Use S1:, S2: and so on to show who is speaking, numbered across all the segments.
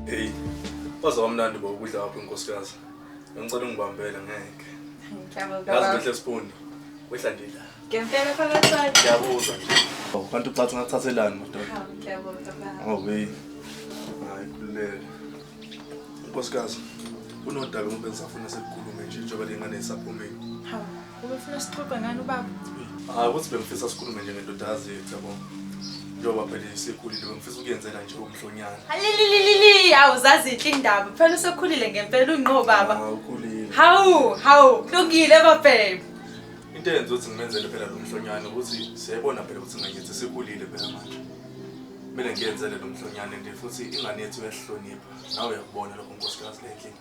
S1: Hey, kwaze kwamnandi bo ukudla kwakho inkosikazi. Ngicela ungibambele ngeke.
S2: Ngiyabonga.
S1: Yazi
S2: baba.
S1: behle spoon. Wehla nje la.
S2: Ngempela phakathi.
S1: Ngiyabuza nje. Oh, kanti ucathi ngathathelani madoda?
S2: Hawu, ngiyabonga baba.
S1: Oh, hey. Hayi khululeka. Nkosikazi, kunodaba ngoba ngisafuna sekukhulume nje njengoba le ngane isaphumile.
S2: Hawu, ubefuna sixoxe ngani ubaba?
S1: Hayi ukuthi bengifisa sikhulume nje ngendodakazi yethu yabo. Njengoba phela isikhulile bengifisa ukuyenzela nje umhlonyana.
S2: Halililili, hawu zazi inhle indaba. Phela usekhulile ngempela ungqo baba.
S1: Hawu ukhulile.
S2: Hawu, hawu, kulungile babhemu.
S1: Into eyenza ukuthi ngimenzele phela lo mhlonyane ukuthi siyayibona phela ukuthi ingane yethu isikhulile phela manje. Kumele ngiyenzele lo mhlonyane nje futhi ingane yethu iyahlonipha. Nawe uyakubona lokho nkosikazi le endlini.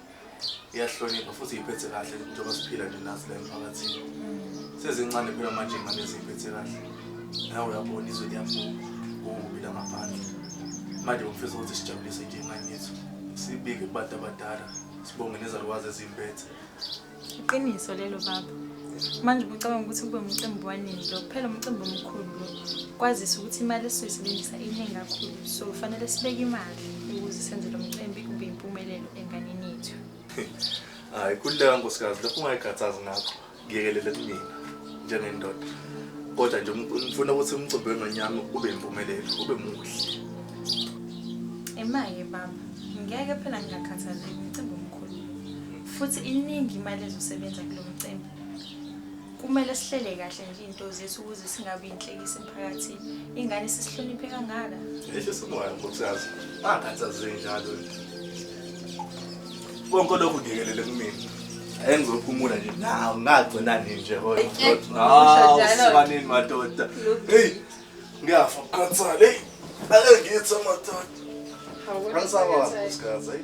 S1: Iyahlonipha futhi iyiphethe kahle njengoba siphila nje nathi la emphakathini. Sezincane phela manje ingane eziyiphethe kahle. Nawe uyabona izwe liyabuka kubi la ngaphandle. Manje ngifisa ukuthi sijabulise nje ingane yethu. Sibike kubantu abadala, sibonge nezalukwazi ezimpethe.
S2: Iqiniso lelo baba. Manje ubucabanga ukuthi kube umcimbi wanini lo? Phela umcimbi omkhulu lo. Kwazise ukuthi imali esizoyisebenzisa iningi kakhulu. So kufanele sibeke imali ukuze senze lo mcimbi ube impumelelo enganeni yethu.
S1: Hayi khululeka nkosikazi, lokho ungayikhathazi ngakho. Ngiyekelele kumina njengendoda. Kodwa nje ngifuna ukuthi umcimbi wengane yami ube impumelelo, ube muhle.
S2: Emaye baba, ngeke phela ngingakhathazeki umcimbi omkhulu. Futhi iningi imali ezosebenza kulo mcimbi. Kumele sihlele kahle nje izinto zethu ukuze singabi inhlekisa emphakathini. Ingane sisihloniphe kangaka.
S1: Yehlisa umoya nkosikazi. Ungakhathazeki njalo nje. Konke lokhu ngiyekelele kumina. Ake ngizophumula nje. Nawu ngagcina nini nje kodwa.
S2: Usho
S1: Hawu
S2: njalo.
S1: sibanini madoda. Hey, ngiyafa ukukhathala. Hey, ake ngithi madoda. Angisakwazi nkosikazi. Hey.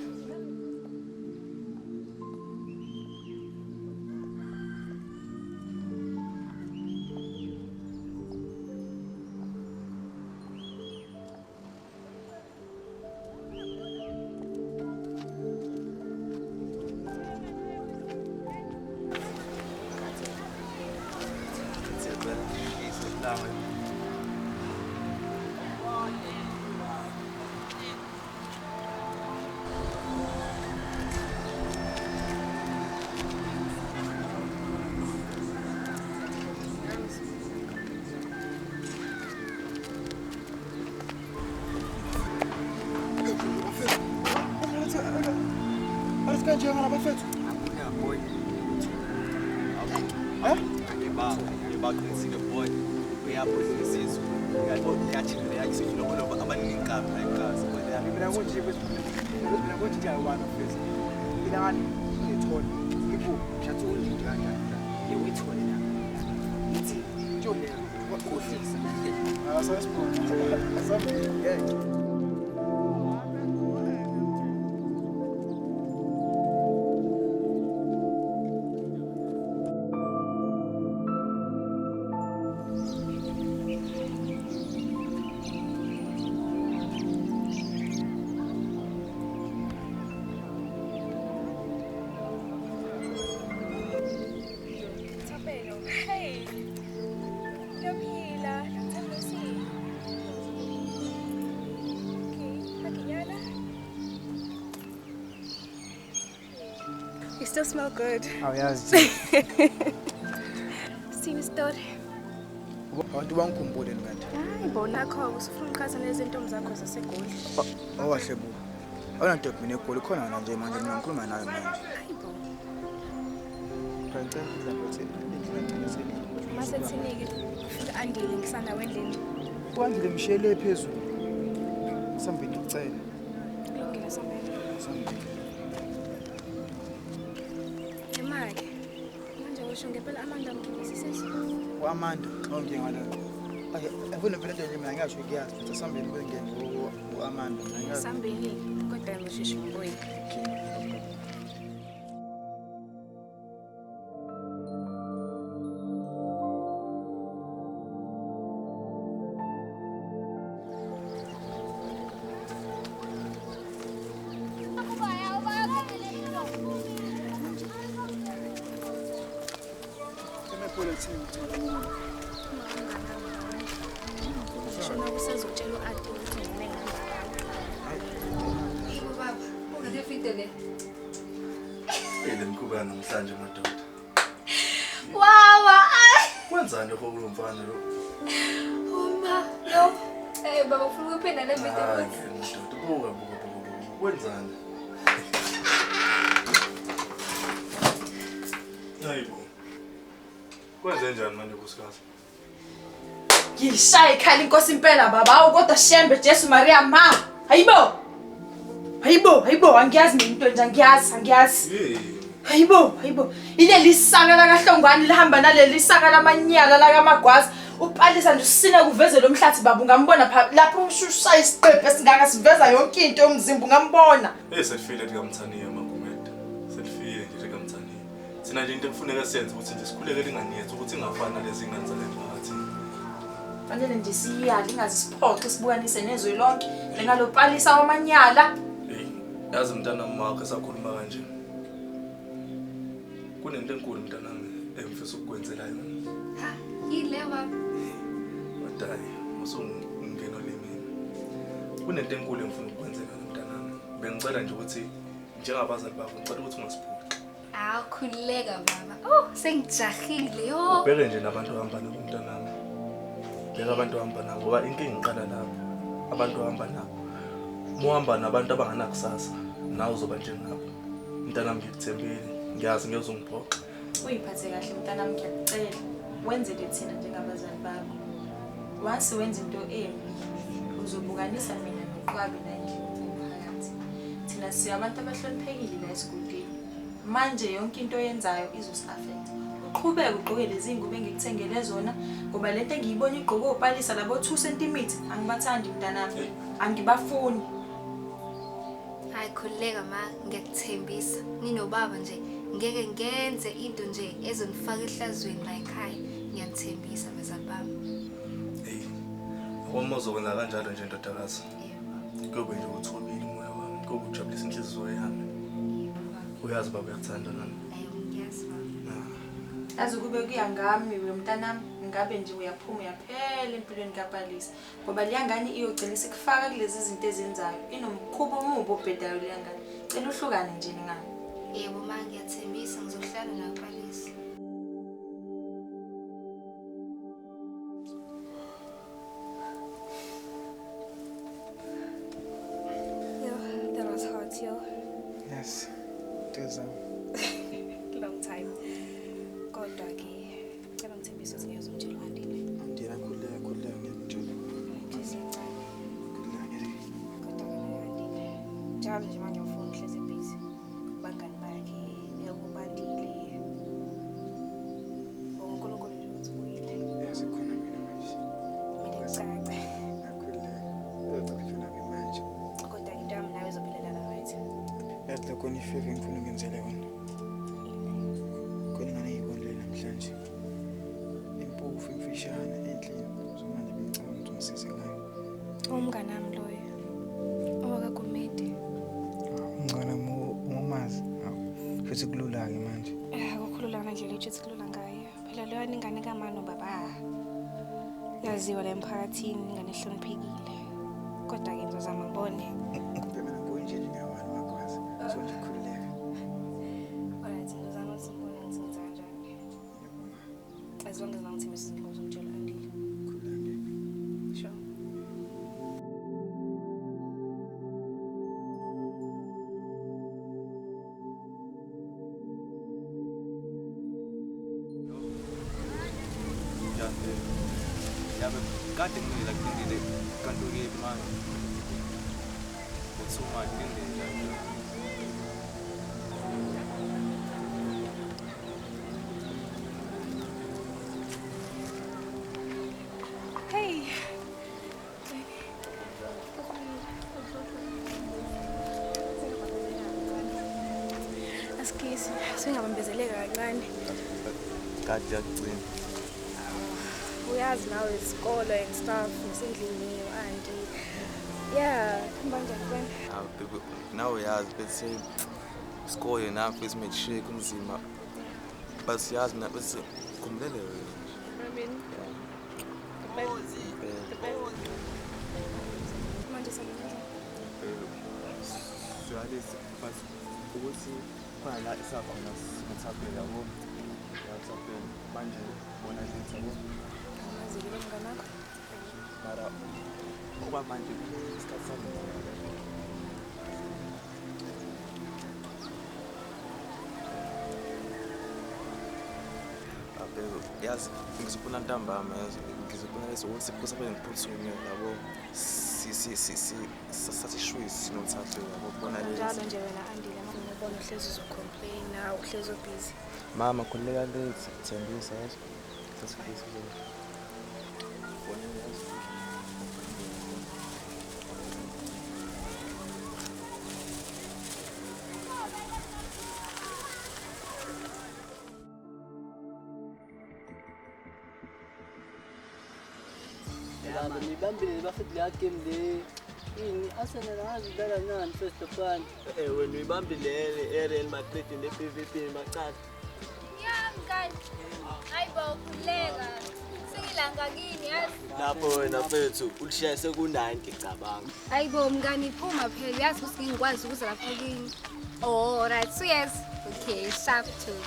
S3: Thapelo, hey. Ngiyaphila, ngithanda usini. Okay, hakinyana. You still smell good.
S4: Awuyazi
S3: Sini story.
S4: abantu bangikhumbule kanti.
S3: Hayi bo nakho usufuna uqhatha nezintombi zakho zaseGoli.
S4: Awahle bo. Awunantombi mina eGoli khona wena nje manje mina ngikhuluma nawe manje.
S3: Hayi bo.
S4: Ngicela indlela ngicela
S3: Mase thinike ufika andile ngisana wendlini.
S4: Wandile mshele phezulu. Sambeni ngicela.
S3: Kulungile sambeni.
S4: Sambeni.
S3: Emake. Manje usho ngempela Amanda mkhiphisise.
S4: U-Amanda awungiye ngala. Ake afuna phela into nje mina ngiyasho ngiyazi futhi sambeni bengene u-Amanda. Mina ngiyazi.
S3: Sambeni kodwa ngisheshe ngibuye.
S4: Okay.
S3: Shona usazotshela u-Ati ukuthi mina engihamba. Yebo baba.
S1: Buka namhlanje madoda.
S3: Wawa.
S1: Kwenzani lokho kulo mfana lo?
S3: Uma lo. Eh baba ufuna ukuphinda le video
S1: futhi. Madoda buka buka buka. Kwenzani? Hayibo. Kwenze njani manje nkosikazi?
S2: Ngishaya ikhala inkosi impela baba. Awu kodwa shembe Jesu Maria ma. Hayibo. Hayibo, hayibo, angiyazi mina into nje angiyazi, angiyazi. Hayibo, hayibo. Ileli saka la kaHlongwane lihamba naleli saka lamanyala la kaMagwaza. Upalisa nje usina kuveze lo mhlathi baba ungambona lapho ushaya isiqephu esingaka siveza yonke into yomzimba ungambona.
S1: Eh selifile likaMthaniya Magumede. Selifile nje likaMthaniya. Thina nje into ekufuneka siyenze ukuthi nje sikhulekele ingane yethu ukuthi ingafani nalezi ngane zale mphakathini.
S2: Fanele nje siyale ingaze siphoxe sibukanise nezwe lonke njengalopalisa wamanyala.
S1: Hey, yazi mntanami wakho esakhuluma kanje. Kunento enkulu mntanami engifisa ukukwenzela yona.
S3: Ha, yile baba.
S1: Madayi, usungena olimini. Kunento enkulu engifuna ukukwenzela yona mntanami. Bengicela nje ukuthi njengabazali bakho ngicela ukuthi ungasiphoxi.
S3: Awu khululeka baba. Oh, sengijahile yo.
S1: Ubheke nje nabantu ohamba nabo mntanami. Bheka abantu ohamba nabo ngoba inkinga iqala lapho. Abantu ohamba nabo. Muhamba nabantu abanganakusasa nawe uzoba njengabo. Mntanami ngikuthembile. Ngiyazi ngeke uzongiphoxa.
S2: Uyiphathe kahle mntanami ngiyakucela. Wenzele thina njengabazali bakho. Once wenza into embi uzobukanisa mina noQwabi la endlini umphakathi. Thina siyabantu abahloniphekile la esigodini. Manje yonke into oyenzayo izosi-affect. Uqhubeke ugqoke lezi ngubo engikuthengele zona ngoba lento engiyibona igqoke opalisa labo 2 cm angibathandi mntanami. Angibafuni.
S3: Hayi khululeka ma, ngiyakuthembisa. Ninobaba nje ngeke ngenze into nje ezonifaka ehlazweni la ekhaya. Ngiyanithembisa bazali bami.
S1: Hey. Uma uzokwenza kanjalo nje ndodakazi. Kuyobe nje uthobile umoya wami, kuyobe ujabulisa inhliziyo yami. Uyazi baba uyakuthanda nami.
S3: Ayo ngiyazi baba.
S2: Yazi kube kuya ngami we mntanami ngabe nje uyaphuma uyaphela empilweni kaPalisa ngoba leya ngane iyogcina isikufaka kulezi zinto ezenzayo. Inomkhuba omubi obhedayo leya ngane. Cela uhlukane nje ningane.
S3: Yebo ma ngiyathembisa ngizohlala nawe Palisa. Yo, that was hot, yo.
S4: Yes. It was
S3: long time. Kodwa ke cela ngithembise ukuthi ngeke uzomtshela uAndile.
S4: Andile khululeka khululeka ngiyakutshela. Khululeka.
S3: Kodwa ke Andile. Njalo nje manje ngifuna uhleze busy. Bangani bakhe uyakubandile. uNkulunkulu nje ukuthi ubuyile.
S4: Yazi khona mina manje.
S3: Mina ngicace.
S4: Akhululeka. Uzocela ke manje.
S3: Kodwa into yami nawe izophelela la right.
S4: Yazi lokho ni favor ngifuna ukenzela yona. Khona ingane ngiyibonile namhlanje. Impofu imfishane endlini. So manje bengicabanga ukuthi ungisize ngayo.
S3: Umngane wami loyo. OwakaGumede.
S4: Ungcono umazi. Futhi kulula ke manje.
S3: Akukhulula ngandlela ethi kulula ngayo. Phela leyo ingane kamano baba. Yaziwa la emphakathini ingane ehloniphekile. Kodwa ke ngizozama ngibone.
S4: Ngibhemena nje ngiyawani Magwaza. So nje khululeka.
S3: Alright, ngizozama ukuthi ngibone ukuthi ngenza kanjani. As long as ngangithembisa izinto ngizomtshela Andile.
S4: Khululeka.
S3: Sure.
S5: Kade ngilindele kulindele kanti ukephi manje? Uthuma kulindele.
S3: Hey. Asikisi, singabambezeleka kancane.
S5: Kade yakugcina.
S3: Uyazi nawe isikolo and stuff ngisendlini auntie. Yeah, kanjani wena?
S5: Ah, nawe uyazi bese isikole nakho isimeshike kunzima. But siyazi mina bese khumbulele wena.
S3: I mean, manje salenza.
S5: Siyalezi but ukuthi Khona la isakhona sithaphela yabo. Yathaphela manje bona lethi yabo.
S6: Angazikile mngani wakho.
S5: Mara oba manje isikhathi sami. Yazi ngizofuna ntambama yazi ngizofuna leso ukuthi kusaphela ngiphuthume yabo si si si si sathi shwisi sinothathu yabo bona lezi
S6: njalo nje wena Andile uma ngibona uhlezi uzocomplain uhlezi ubusy.
S5: Mama khuleka late thembisa yazi sasifisa bona yazi.
S7: Nibambile bafethu leya game le ini Arsenal angazidlala nani first of all. Wena uyibambile e-Real Madrid ne-PVP macala.
S3: Ya mngani. Hayibo khuleka. Sengilanga kini yazi.
S7: Lapho wena mfethu ulishaye seku-90 cabanga.
S3: Hayibo mngani phuma phela uyazi ukuthi ngikwazi ukuza lapha kini. Oh right, so yes. Okay, sharp too.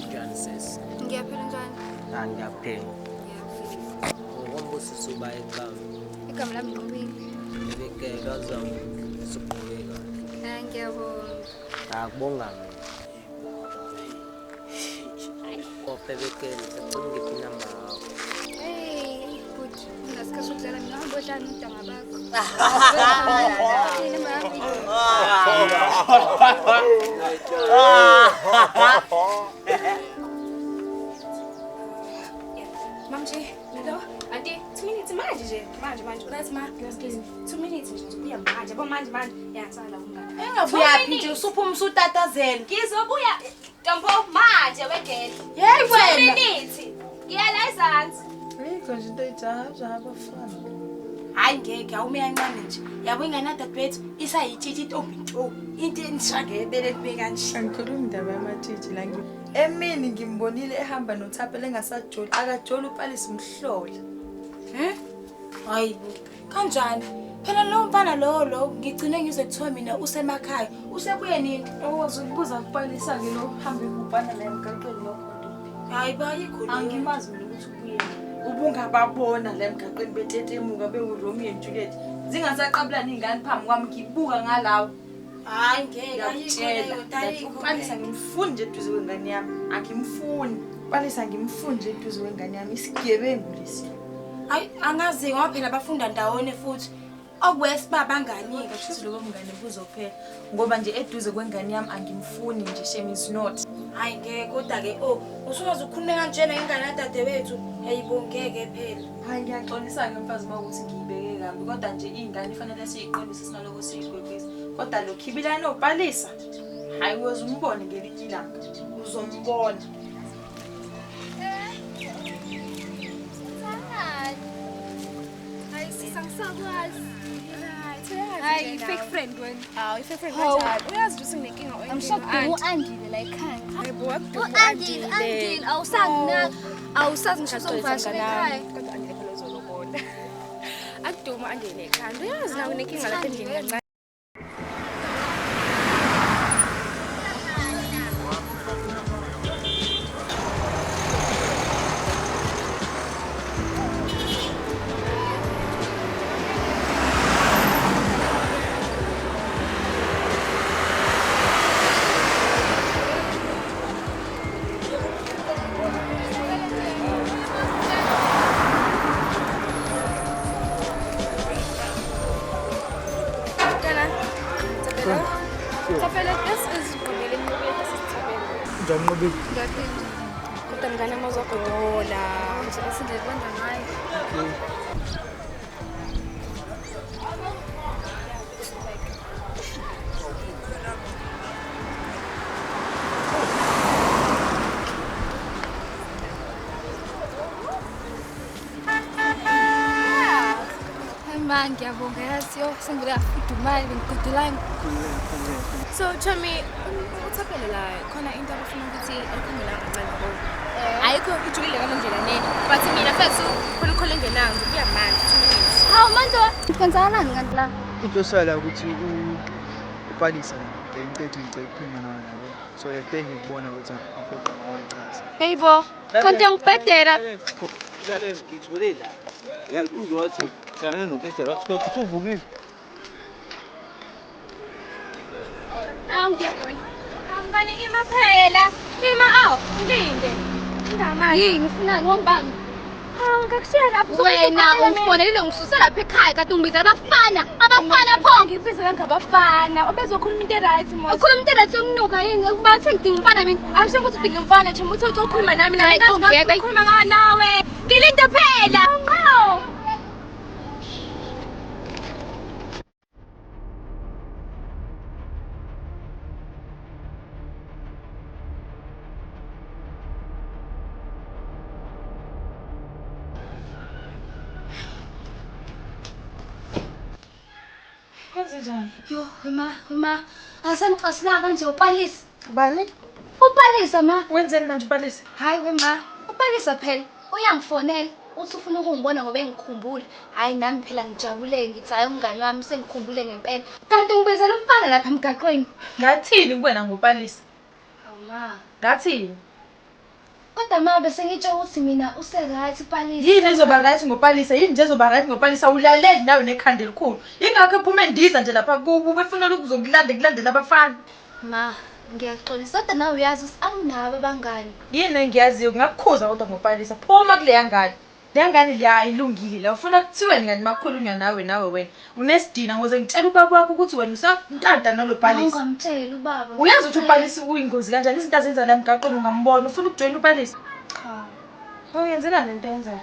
S8: Njani sesi?
S3: Ngiyaphila njani?
S8: Ah, ngiyaphila. Ngombusiso uba igama.
S3: Igama lami Nqobile.
S8: Ngibekela zami siqhubeka kahle.
S3: Ah, ngiyabonga.
S8: Akubonga mina. Opebekele sacela ngiphi inamba yakho.
S3: Hey, good. Ungasikhathi sokudlala mina hamba odlala nontanga bakho. Inamba yami.
S6: Mamji, hello. Auntie, 2 minutes manje nje. Manje manje. Unathi ma, please. 2 minutes nje ngizobuya manje. Yabo manje manje. Ya, sala umngane.
S9: Engabuyaphi nje usuphuma usutatazela.
S6: Ngizobuya Ntombo manje wegele.
S9: Hey wena.
S6: 2 minutes. Ngiya la ezansi.
S2: Ayikho nje into ejaha abafana.
S9: Hayi ngeke awume kancane nje. Yabo ingane yadadewethu isayitshitshi intombi nto. Into engisha ngebele libe kanje.
S2: Angikhulumi indaba yamatshitshi la ngi. Emini ngimbonile ehamba noThapelo engasajoli. Akajoli uPalisa umhlola.
S9: Hayibo. Kanjani? Phela lo mfana lo ngigcine ngizwe kuthiwa mina usemakhaya. Usebuye nini?
S2: Owazi ukubuza kuPalisa ke lo hambe kubhana la emgaqweni lokho.
S9: Hayi bayikho.
S2: Angimazi mina ukuthi ubuye. Ubungababona la emgaqweni betetemuka benguRomeo and Juliet. Zingasaqabulana ingane phambi kwami ngibuka ngalawo.
S9: Hayi ngeke ayikho.
S2: uPalisa ngimfuni nje eduze kwengane yami. Angimfuni. uPalisa ngimfuni nje eduze kwengane yami isigebengu lesi.
S9: Hayi angazi ngoba phela bafunda ndawonye futhi. Okwesiba bangani
S2: ke futhi lokho mngane kuzophela ngoba nje eduze kwengane yami angimfuni nje shame is not.
S9: Hayi ngeke kodwa ke oh usuwazi ukukhuluma kanjena ingane yadadewethu hayibo ngeke phela.
S2: Hayi ngiyaxolisa ke mfazi mawukuthi ngiyibeke kabi kodwa nje ingane ifanele siyiqondise sinaloko siyigwegwisa. Kodwa lo khibilana oPalisa hayi uyozumbona ngelinye ilanga uzombona.
S3: Hayi sisangakwazi. Hayi fake friend wena.
S6: Hawu fake friend kanjani? Uyazi ukuthi nginenkinga
S3: I'm shocked u-Andile la ekhaya.
S6: Hayibo
S3: u-Andile Andile awusanginaka awusazi ngisho uzongivakashela ekhaya.
S6: Kodwa Andile phela uzolobona. Akuduma Andile ekhaya. Uyazi la unenkinga lapha endlini kancane. Kodwa mngane wami uzogodola.
S3: Sindle ngayo. Ma ngiyabonga yazi yo sengivele ngafudumala bengigodolanga.
S6: So Chomi uthaphele la khona into abafuna ukuthi ayikhangela kancane yabo. Ayikho ijulile ngale ndlela ne. But mina mfethu khona call engenayo ngibuya manje 2 minutes.
S3: Hawu manje kwenzakalani kanti la?
S4: Inhloso yala ukuthi uPalisa la ngicela ngicela ukuphuma nawe yabo. So le ngikubona ukuthi awuphoqa ngokuchaza.
S6: Hey bo, kanti ngibhedela.
S7: Lalela ngithule la. Ngiyakuzwa wathi hlangana noPetro wathi usuvukile.
S6: Awu ngiyabona. Angibani ima phela. Ima awu, ngilinde. Ngama yini ufunani wongibamba? Hawu ngakushiya lapho.
S3: Wena ungifonelile ngisuse lapha ekhaya kade ungibiza abafana. Abafana pho.
S6: Ngikubiza ngabafana. Obezokhuluma into right mos.
S3: Ukhuluma into right yokunuka yini? Ukuba uthi ngidinga umfana mina.
S6: Angisho ukuthi udinga umfana nje uthi uzokhuluma nami la.
S3: Hayi, ngeke.
S6: Ukhuluma nawe. Ngilinde phela. Hawu.
S2: Kwenzenjani?
S3: Yo, ma, ma. Asengixasula kanje uPalisa.
S2: Bani?
S3: uPalisa ma.
S2: Wenzeni manje uPalisa?
S3: Hayi we ma, uPalisa phela uyangifonela uthi ufuna ukungibona ngoba engikhumbule. Hayi nami phela ngijabule ngithi hayi umngani wami sengikhumbule ngempela. Kanti ngibizela umfana lapha emgaqweni.
S2: Ngathini kuwena ngoPalisa?
S3: Hawu ma.
S2: Ngathini?
S3: Kodwa ma bese ngitsho ukuthi mina use-right uPalisa.
S2: Yini ezoba right ngoPalisa? Yini nje ezoba right ngoPalisa? Ulaleli nawe nekhanda elikhulu. Ingakho ephume endiza nje lapha kubo ubefuna ukuzokulanda kulandela abafana.
S3: Ma, ngiyaxolisa kodwa nawe uyazi ukuthi anginabo abangani.
S2: Yini engiyaziyo ngingakukhuza kodwa ngoPalisa. Phuma kuleya ngane. Leya ngane leya ayilungile. Ufuna kuthiweni ngani makukhulunywa nawe nawe wena. Unesidina ngoze ngitshela ubaba wakho ukuthi wena usantanta nalo Palisa.
S3: Ungamtsheli ubaba.
S2: Uyazi ukuthi uPalisa uyingozi kanjani izinto azenza la emgaqweni ungambona. Ufuna ukujoyina uPalisa?
S3: Cha.
S2: Awuyenzelani lento oyenzayo?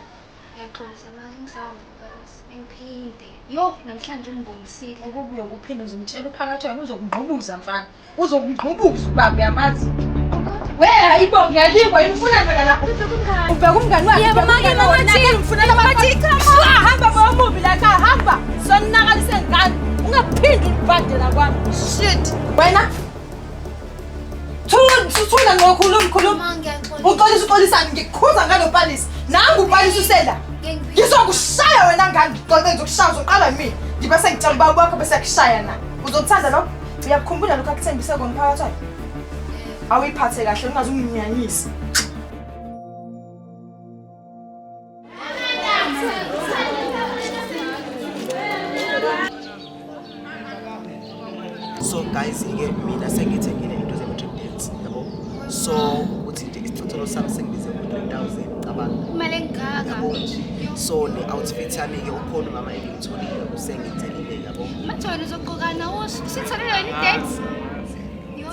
S3: Ngiyaxolisa ma, ngisahamba uPalisa. Ngiphinde. Yo, namhlanje ungibonisile.
S2: Ukubuye ukuphinde uzomtshela uphakathi wena uzokungqubuza mfana. Uzokungqubuza ubaba uyamazi. We hayibo ngiyalikwa yini ufuna mina la? Ubheka umngani wakhe.
S6: Yebo, make mama thi.
S2: Ngifunela hamba bomubi la ekhaya hamba. Sonakalise ngane. Ungaphindi ulibandela kwami. Shit. Wena. Thula ngokhuluma khuluma.
S3: Ma ngiyaxolisa.
S2: Uxolisa uxolisani ngikukhuza ngalo Palisa. Nangu uPalisa usela. Ngizokushaya wena ngane ngixoxe ngizokushaya uzoqala yimina. Ngibe sengitshela ubaba wakho bese yakushaya na. Uzokuthanda lokho? Uyakukhumbula lokho akuthembise kona phakathi wakhe? Awuyiphathe kahle ungaze unginyanyise.
S5: So guys ke mina sengithengile into ze-matric dance yabo. So ukuthi nje isicathulo sami sengibize ngo-3000 cabanga.
S3: Imali engaka.
S5: Yabo nje. So ne-outfit yami ke ukhona umama engiyitholile usengicelile yabo.
S3: Manje wena uzogqokana usho usitholile wena i-date? Yo.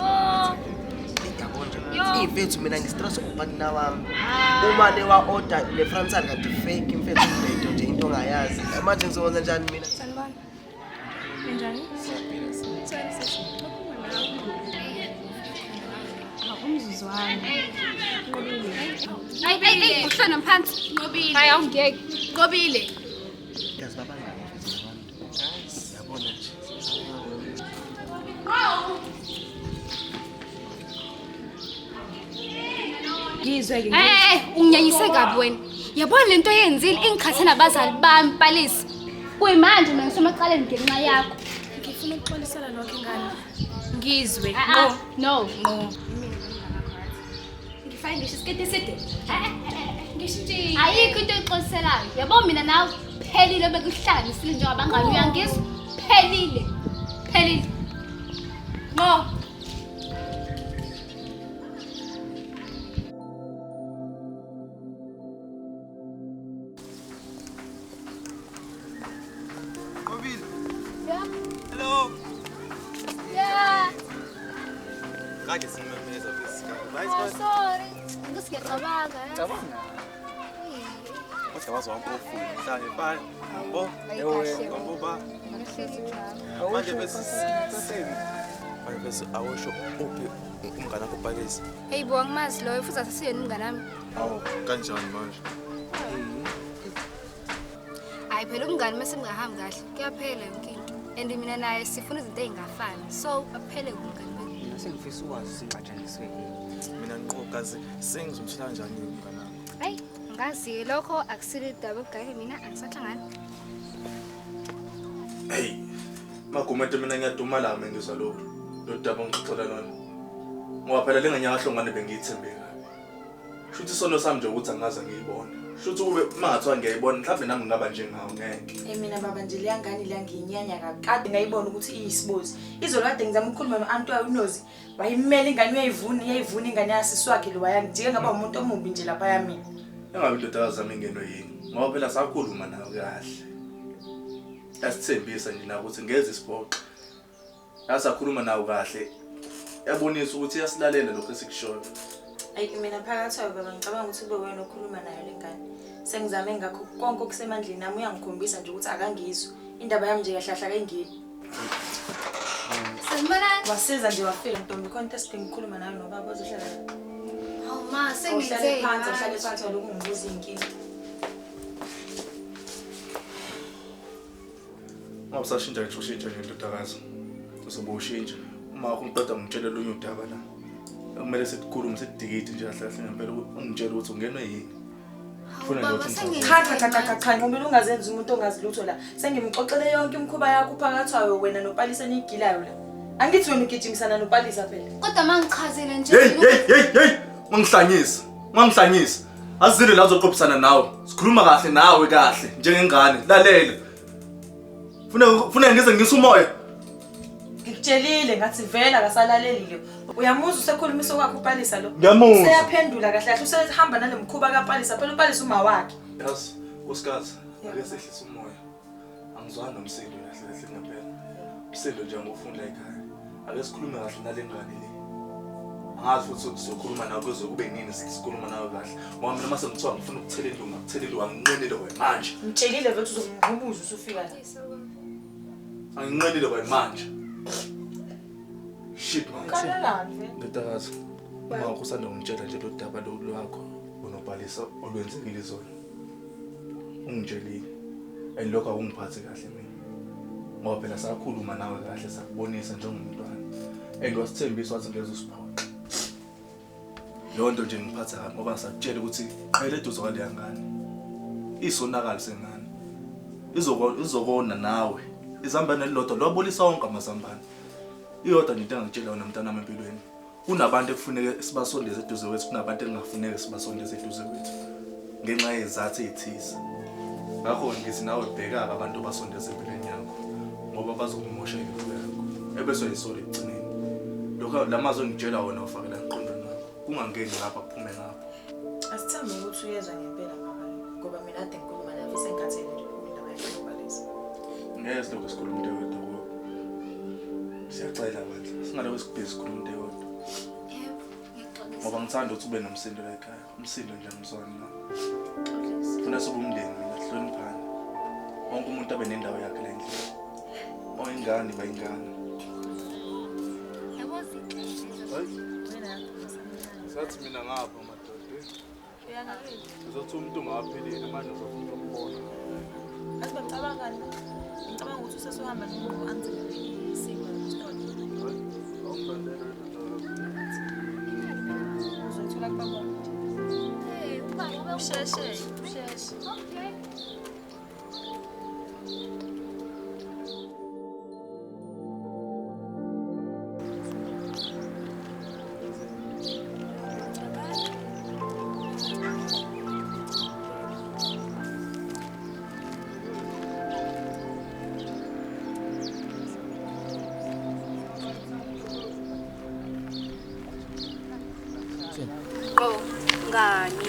S5: Yabo nje. Imfethu mina ngistress upartner wami. Uma lewa order le frontal kanti fake imfethu into nje into ongayazi. Manje ngizokwenza njani mina?
S6: Sanibona. Njani? Sorry sisi. Umzuzwana. Nqobile.
S3: Hayi hayi uhlona phansi.
S6: Nqobile.
S3: Hayi awungeke.
S6: Nqobile.
S5: Yazi babangani mfethu labantu. Yabona nje.
S6: Ngizwe ke.
S3: Eh, unginyanyise kabi wena. Yabona lento oyenzile ingikhathe nabazali bami Palisa. Kuyimanje mina ngisemacaleni ngenxa yakho.
S6: Ngifuna ukuxolisela lokho ingane. Ngizwe.
S3: Ah, no,
S6: Ngqo. Ngifake ngisho isiketi eside. Ngishintshile.
S3: Ayikho into oyixoliselayo. Yabo mina nawe phelile bekuhlanganisile njengabangani uyangizwa? Phelile. Phelile.
S6: Ngqo.
S4: Nqobile.
S3: Yeah.
S4: Hello.
S3: Yeah.
S5: Kade simemeza bese.
S3: Oh, sorry. Ngisiyacabanga.
S5: Cabanga. Kodwa waze wampofu mhlanje fine. Yabo. Yebo ba. Manje bese sini. Manje bese awusho uphi umngane wakho uPalisa?
S3: Hey bo angimazi loyo futhi asisiyena umngane wami.
S1: Awu kanjani manje?
S3: Hayi phela umngane mase ningahambi kahle kuyaphela yonke into. And mina naye sifuna izinto ey'ngafani. So aphele umngane wethu.
S8: Mina sengifisa ukwazi singatshaniswe yini.
S1: Mina nqokazi sengizomthola kanjani umngane wakho?
S3: Hayi Angazi lokho akusile idaba ogaye mina angisahlangani.
S1: Hey. Magumede mina ngiyadumala mina ngizwa lokho. Lo daba ngixoxela lona. Ngoba phela lenganyakahlongane bengiyithembe kabi. Shuthi isono sami nje ukuthi angaze ngiyibone. Shuthi kube mangathiwa ngiyayibona mhlawumbe nami ngingaba njengawo ngeke.
S9: Mina baba nje leyangane la ngiyinyanya kabi. Kade ngayibona ukuthi iyisibozi. Izolo kade ngizama ukukhuluma no-anti wayo uNozi. Wayimela ingane uyayivuna, uyayivuna ingane yasisi wakhe lo wayangijika ngaba umuntu omubi nje lapha yami.
S1: Engabe indodakazi yami ingenwe yini? Ngoba phela sakhuluma nayo kahle. Yasithembisa nje na ukuthi ngeze isiphoxo. Yasakhuluma nawo kahle. Yabonisa ukuthi iyasilalela lokho esikushoyo.
S9: Ayi mina phakathi kwayo baba ngicabanga ukuthi kube wena okhuluma nayo le ngane. Sengizame ngakho konke okusemandleni nami uyangikhombisa nje ukuthi akangizwa. Indaba yami nje kahle kahle akayingeni.
S3: Sanibonani.
S9: Wasiza nje wafika ntombi khona into esidinga ukukhuluma nayo nobaba ozohlala la.
S3: Hawu ma sengenze
S9: Awuhlale phansi, awuhlale phansi walokhu ungibuza iy'nkinga.
S1: Uma usashintsha ngisho ushintsha nje ndodakazi. Uzobe ushintsha. Uma wakho ngiqeda ngitshele olunye udaba la. Kumele sikukhulume sidikide nje kahle kahle ngempela ungitshele ukuthi ungenwe yini. Ufuna nje
S3: Baba,
S1: ukuthi
S3: sengenze
S9: Cha cha cha cha cha cha ngomele ungazenzi umuntu ongazi lutho la. Sengimxoxele yonke imikhuba yakho phakathi kwayo wena noPalisa niyigilayo la. Angithi wena ugijimisana noPalisa phela.
S3: Kodwa mangichazele nje.
S1: Hey hey hey hey, ungihlanyisa. Ungihlanyisa. Azile la uzoqophisana nawe. Sikhuluma kahle nawe kahle njengengane. Lalela. Funa ngize ngisa umoya.
S9: Ngikutshelile ngathi vela akasalaleli. Uyamuzwa usekhulumisa okwakhe uPalisa lo.
S1: Ngiyamuzwa.
S9: Useyaphendula kahle kahle usehamba nale mkhuba kaPalisa phela uPalisa uma wakhe.
S1: Yazi, nkosikazi, ake sehlise umoya. Angizwani nomsindo kahle kahle ngempela. Umsindo nje angufuni la ekhaya. Ake sikhulume kahle nale ngane le. Angazi futhi sizokhuluma nawe kuze kube nini sikhuluma nawe kahle. Ngoba mina mase ngithiwa ngifuna ukuthela ilunga, ukuthela ilunga nginqenile kwamanje.
S9: Ngitshelile vele uzomngqubuza usufika la.
S1: Anginqenile kwamanje. Shit man.
S9: Khalelani vele.
S1: Ndodakazi, uma wakho usanda kungitshela nje lo daba lwakho unobhalisa olwenzekile izolo. Ungitshelile. And lokho akungiphathi kahle mina. Ngoba phela sakhuluma nawe kahle sakubonisa njengomntwana. And wasithembisa wathi ngeke usiphoxe. Leyo nto nje ngiphatha kabi ngoba sakutshela ukuthi qhele eduze kwaleya ngane. Isonakalo sengane. Izokona nawe. Izambane elilodwa lwabolisa wonke amazambane. Iyodwa nje into engangitshela yona mntanami empilweni. Kunabantu ekufuneke sibasondeze eduze kwethu, kunabantu ekungafuneki sibasondeze eduze kwethu. Ngenxa yezizathu ezithize. Ngakho ngithi nawe bheka-ke abantu obasondeze empilweni yakho ngoba bazokumosha impilo yakho. Ebese uyayisola ekugcineni. Lokho la mazwi engitshela wona ufakela emqondweni wakho. Kungangeni ngapha kuphume ngapha.
S9: Asithembe ukuthi uyezwa ngempela baba ngoba mina kade ngikhuluma naye sengikhathele nje indaba yakhe noPalisa.
S1: Ngeke silokhu sikhuluma into eyodwa kuwe. Siyacela bandla. Singalokhu sibhizi sikhuluma into eyodwa.
S3: Yebo, ngiyaxolisa.
S1: Ngoba ngithanda ukuthi ube nomsindo la ekhaya. Umsindo nje angizwani nawo. Funa sobe umndeni mina sihloniphane. Wonke umuntu abe nendawo yakhe la endlini. Oyingane bayingane.
S3: Yabo zinhle lezo.
S1: Sathi mina ngapha madoda. Ngizothi umuntu ungaphilile manje uzofuna ukubona.
S9: Azi bacabangani? Ngicabanga ukuthi usesuhamba nomuntu anzima isiko esitolo. Uzothola kubaba.
S3: Hey, ubaba
S2: Usheshe, usheshe.
S3: Okay.
S6: Oh, ngani?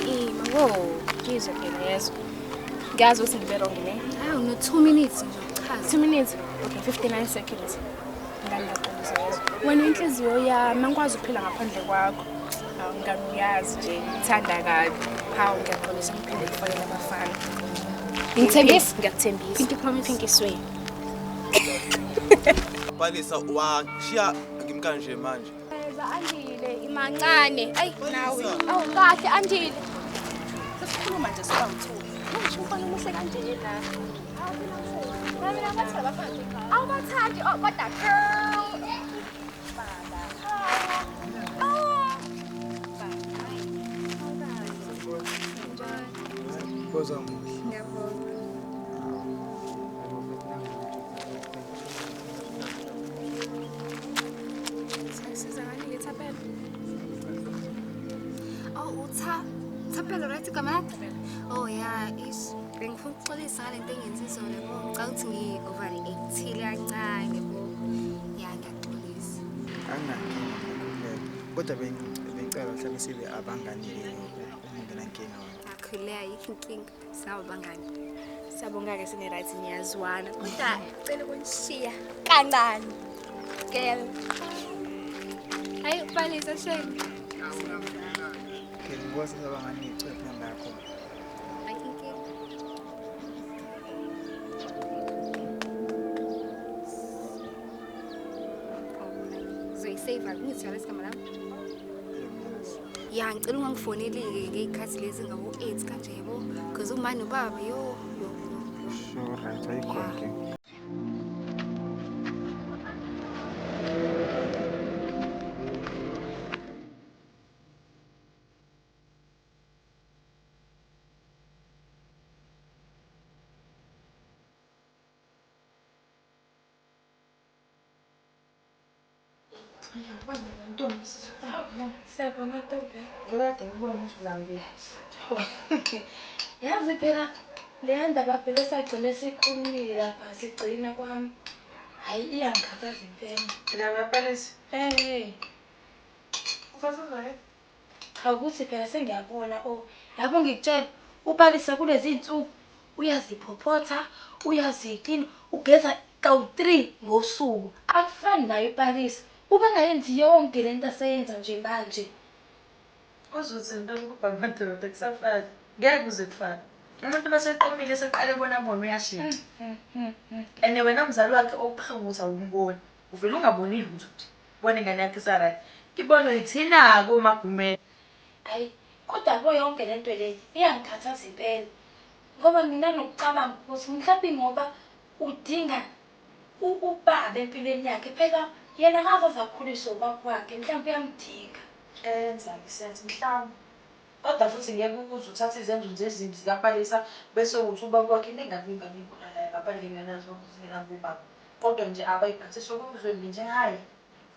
S6: Ima, wo, ngizwe phela yezwa. Ngiyazi ukuthi ngibe wrong ne?
S3: Hawu no 2 minutes nje uchaza.
S6: 2 minutes. Okay, 59 seconds. Ngani ngixolisa yezwa. Wena inhliziyo yami angikwazi ukuphila ngaphandle kwakho. Hawu ngani uyazi nje ngithanda kabi. Hawu ngiyaxolisa ngiphinde ngifakele abafana.
S3: Ngithembisa?
S6: Ngiyakuthembisa.
S3: Pinky promise.
S6: Pinky swear.
S5: Palisa washiya ngimkanje manje.
S6: Andile, imancane. Ayi nawe. Awu kahle Andile. Sesikhuluma nje soba ngithuka. Manje umfana omuhle kanje la. Awubathandi oh kodwa girl. Baba. Oh.
S4: Wazamuhle.
S3: Ngiyabonga.
S6: Siza ngani ngeThapelo?
S3: Oh, Thapelo right igama lakhe? Oh yeah, ish. Bengifuna ukuxolisa ngale nto engenza izolo yabo. Ngicabanga ukuthi ngi-overreactile kancane yabo. Ya, ngiyaxolisa.
S4: Anginankinga ngikhululeka. Kodwa bengicela mhlawumbe sibe abangani uma ungenankinga wena.
S3: Akhululeka, ayikho inkinga. Singaba abangani.
S6: Siyabonga-ke sine-right niyazwana. Kodwa ngicela ukunishiya kancane. Girl.
S3: Hayi, Palesa shame.
S4: Okay, ngikwazi abangani ngicela inamba yakho.
S3: Ayikho inkinga. Uzoyisave ngizitshela isigama lami. Ya, ngicela ungangifoneli-ke ngey'khathi lezi ngabo-8 kanje yabo. Because uma nobaba yo yo.
S4: Sure, right, ayikho inkinga.
S9: Siyabonga ntombi. Ngikade ngibona ukuthi ulambile. Yazi phela leya ndaba phela esagcine sikhulumile lapha sigcina kwami. Hhayi iyangikhathaza impela.
S10: Ndaba Palesa?
S9: Eh.
S10: Ukhathazwa yini?
S9: Cha ukuthi phela sengiyabona oh yabo ngikutshela uPalesa kulezi iy'nsuku uyaziphophotha, uyaziklina, ugeza kawu-3 ngosuku. Akufani naye uPalesa. Ubengayenzi yonke lento aseyenza nje manje.
S10: Uzothi ntoni kubha amadoda kusafana. Ngeke kuze kufane. Umuntu maseqomile seqale bona bona uyashintsha. And wena mzali wakhe okubuhlungu ukuthi awumboni. Uvele ungaboni lutho nje. Ubona ingane yakhe isa-right. Ibonwe yithina-ke oMagumede.
S9: Hhayi, kodwa yabo yonke lento le iyangikhathaza impela. Ngoba nginanokucabanga ukuthi mhlawumbe ngoba udinga ubaba empilweni yakhe phela yena akaze aze akhuliswe ubaba wakhe mhlawumbe uyamdinga.
S10: Enza-ke sense mhlawumbe. Kodwa futhi ngeke ukuze uthathe izenzo nje ezimbi zikaPalesa bese uthi ubaba wakhe inengane ingane ibulalayo ngaphandle nganazo zingenabo ubaba. Kodwa nje abayiphathiswa komzwembi nje hhayi.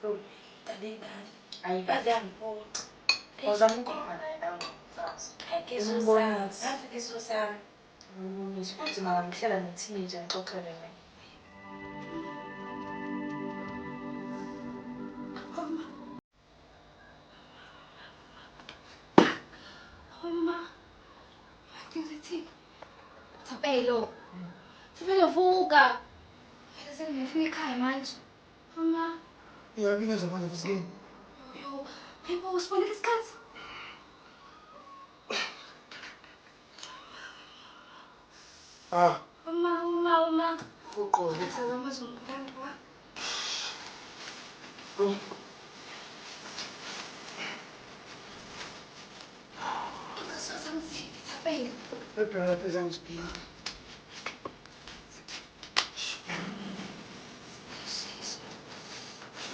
S9: Dala ingane.
S10: Hhayi.
S9: Yaze yangiphoxa.
S10: Uzama ukukhuluma naye nawe mfazi.
S9: Hhayi ngizozama. Yazi ngizozama.
S10: Umbonise. Kunzima kabi ukuhlala ne-teenager ngixoxele mina.
S3: Mama. Ngizothini? Thapelo. Thapelo vuka. Phela sengifika ekhaya manje. Mama.
S4: Uyabineza manje futhi.
S3: Yo, hayibo usibonile isikhathi?
S4: Ah.
S3: Mama, mama, mama.
S4: Uqobo.
S3: Sazama zomntwana. Thapelo.
S4: Phela phela.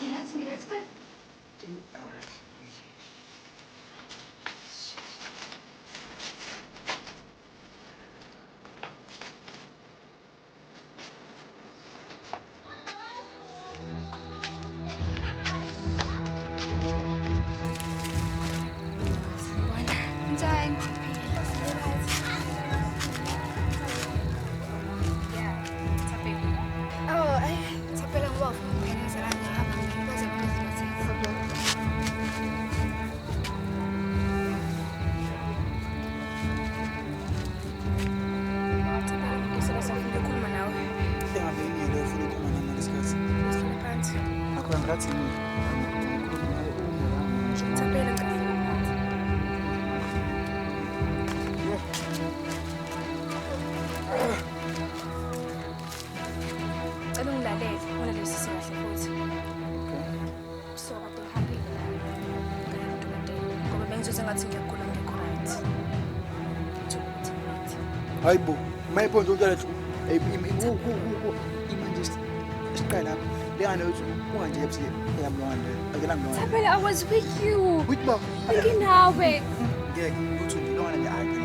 S3: Ngiyathi. Njani? Oh, ay, Thapelo ngoba ufuna ukuphelezela ngihamba ngikwazi ukuziphatha.
S6: Thapelo, ngicela sifuna ukukhuluma nawe.
S4: Engabe yini ufuna ukukhuluma nami ngesikhathi?
S6: Sihlale phansi.
S4: Akho ngathi mina ngikhuluma nawe uma la manje.
S6: Thapelo, ngicela sihlale phansi. Cela ungilalele, ungalalisisi kahle futhi. So kade ngihambile la ngaya kudokotela ngoba bengizwe ngathi ngiyagula ngekho right. Ngithuka ukuthi ngithi.
S4: Hayibo, mayiphonzo umntwana lethu. Imanje siqala lapha. Lengane uthi unganje ebusuku eyamlwandle. Akelamlwandle.
S6: Thapelo, I was with you.
S4: With ba?
S6: Nginawe.
S4: Ngeke uthi nje longane nje akhe.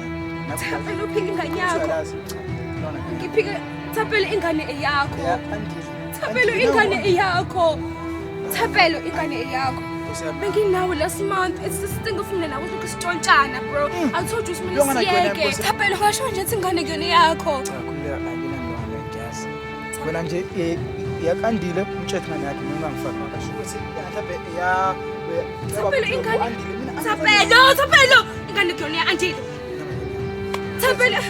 S6: Thapelo uphika ingane yakho. Ngiphike Thapelo ingane eyakho. Thapelo ingane eyakho. Thapelo ingane eyakho. Benginawe last month. It's this thing of mina nawe lokhu sitshontshana bro. I told you simele siyeke. Thapelo ngasho nje ukuthi ingane kuyona yakho.
S4: Cha khuleka ayinangane ngiyazi. Wena nje yakandile umtshethe ngane yakhe mina ungangifaki makasho ukuthi mhlawumbe ya
S6: Thapelo ingane. Thapelo, Thapelo ingane kuyona ya-Andile. Thapelo.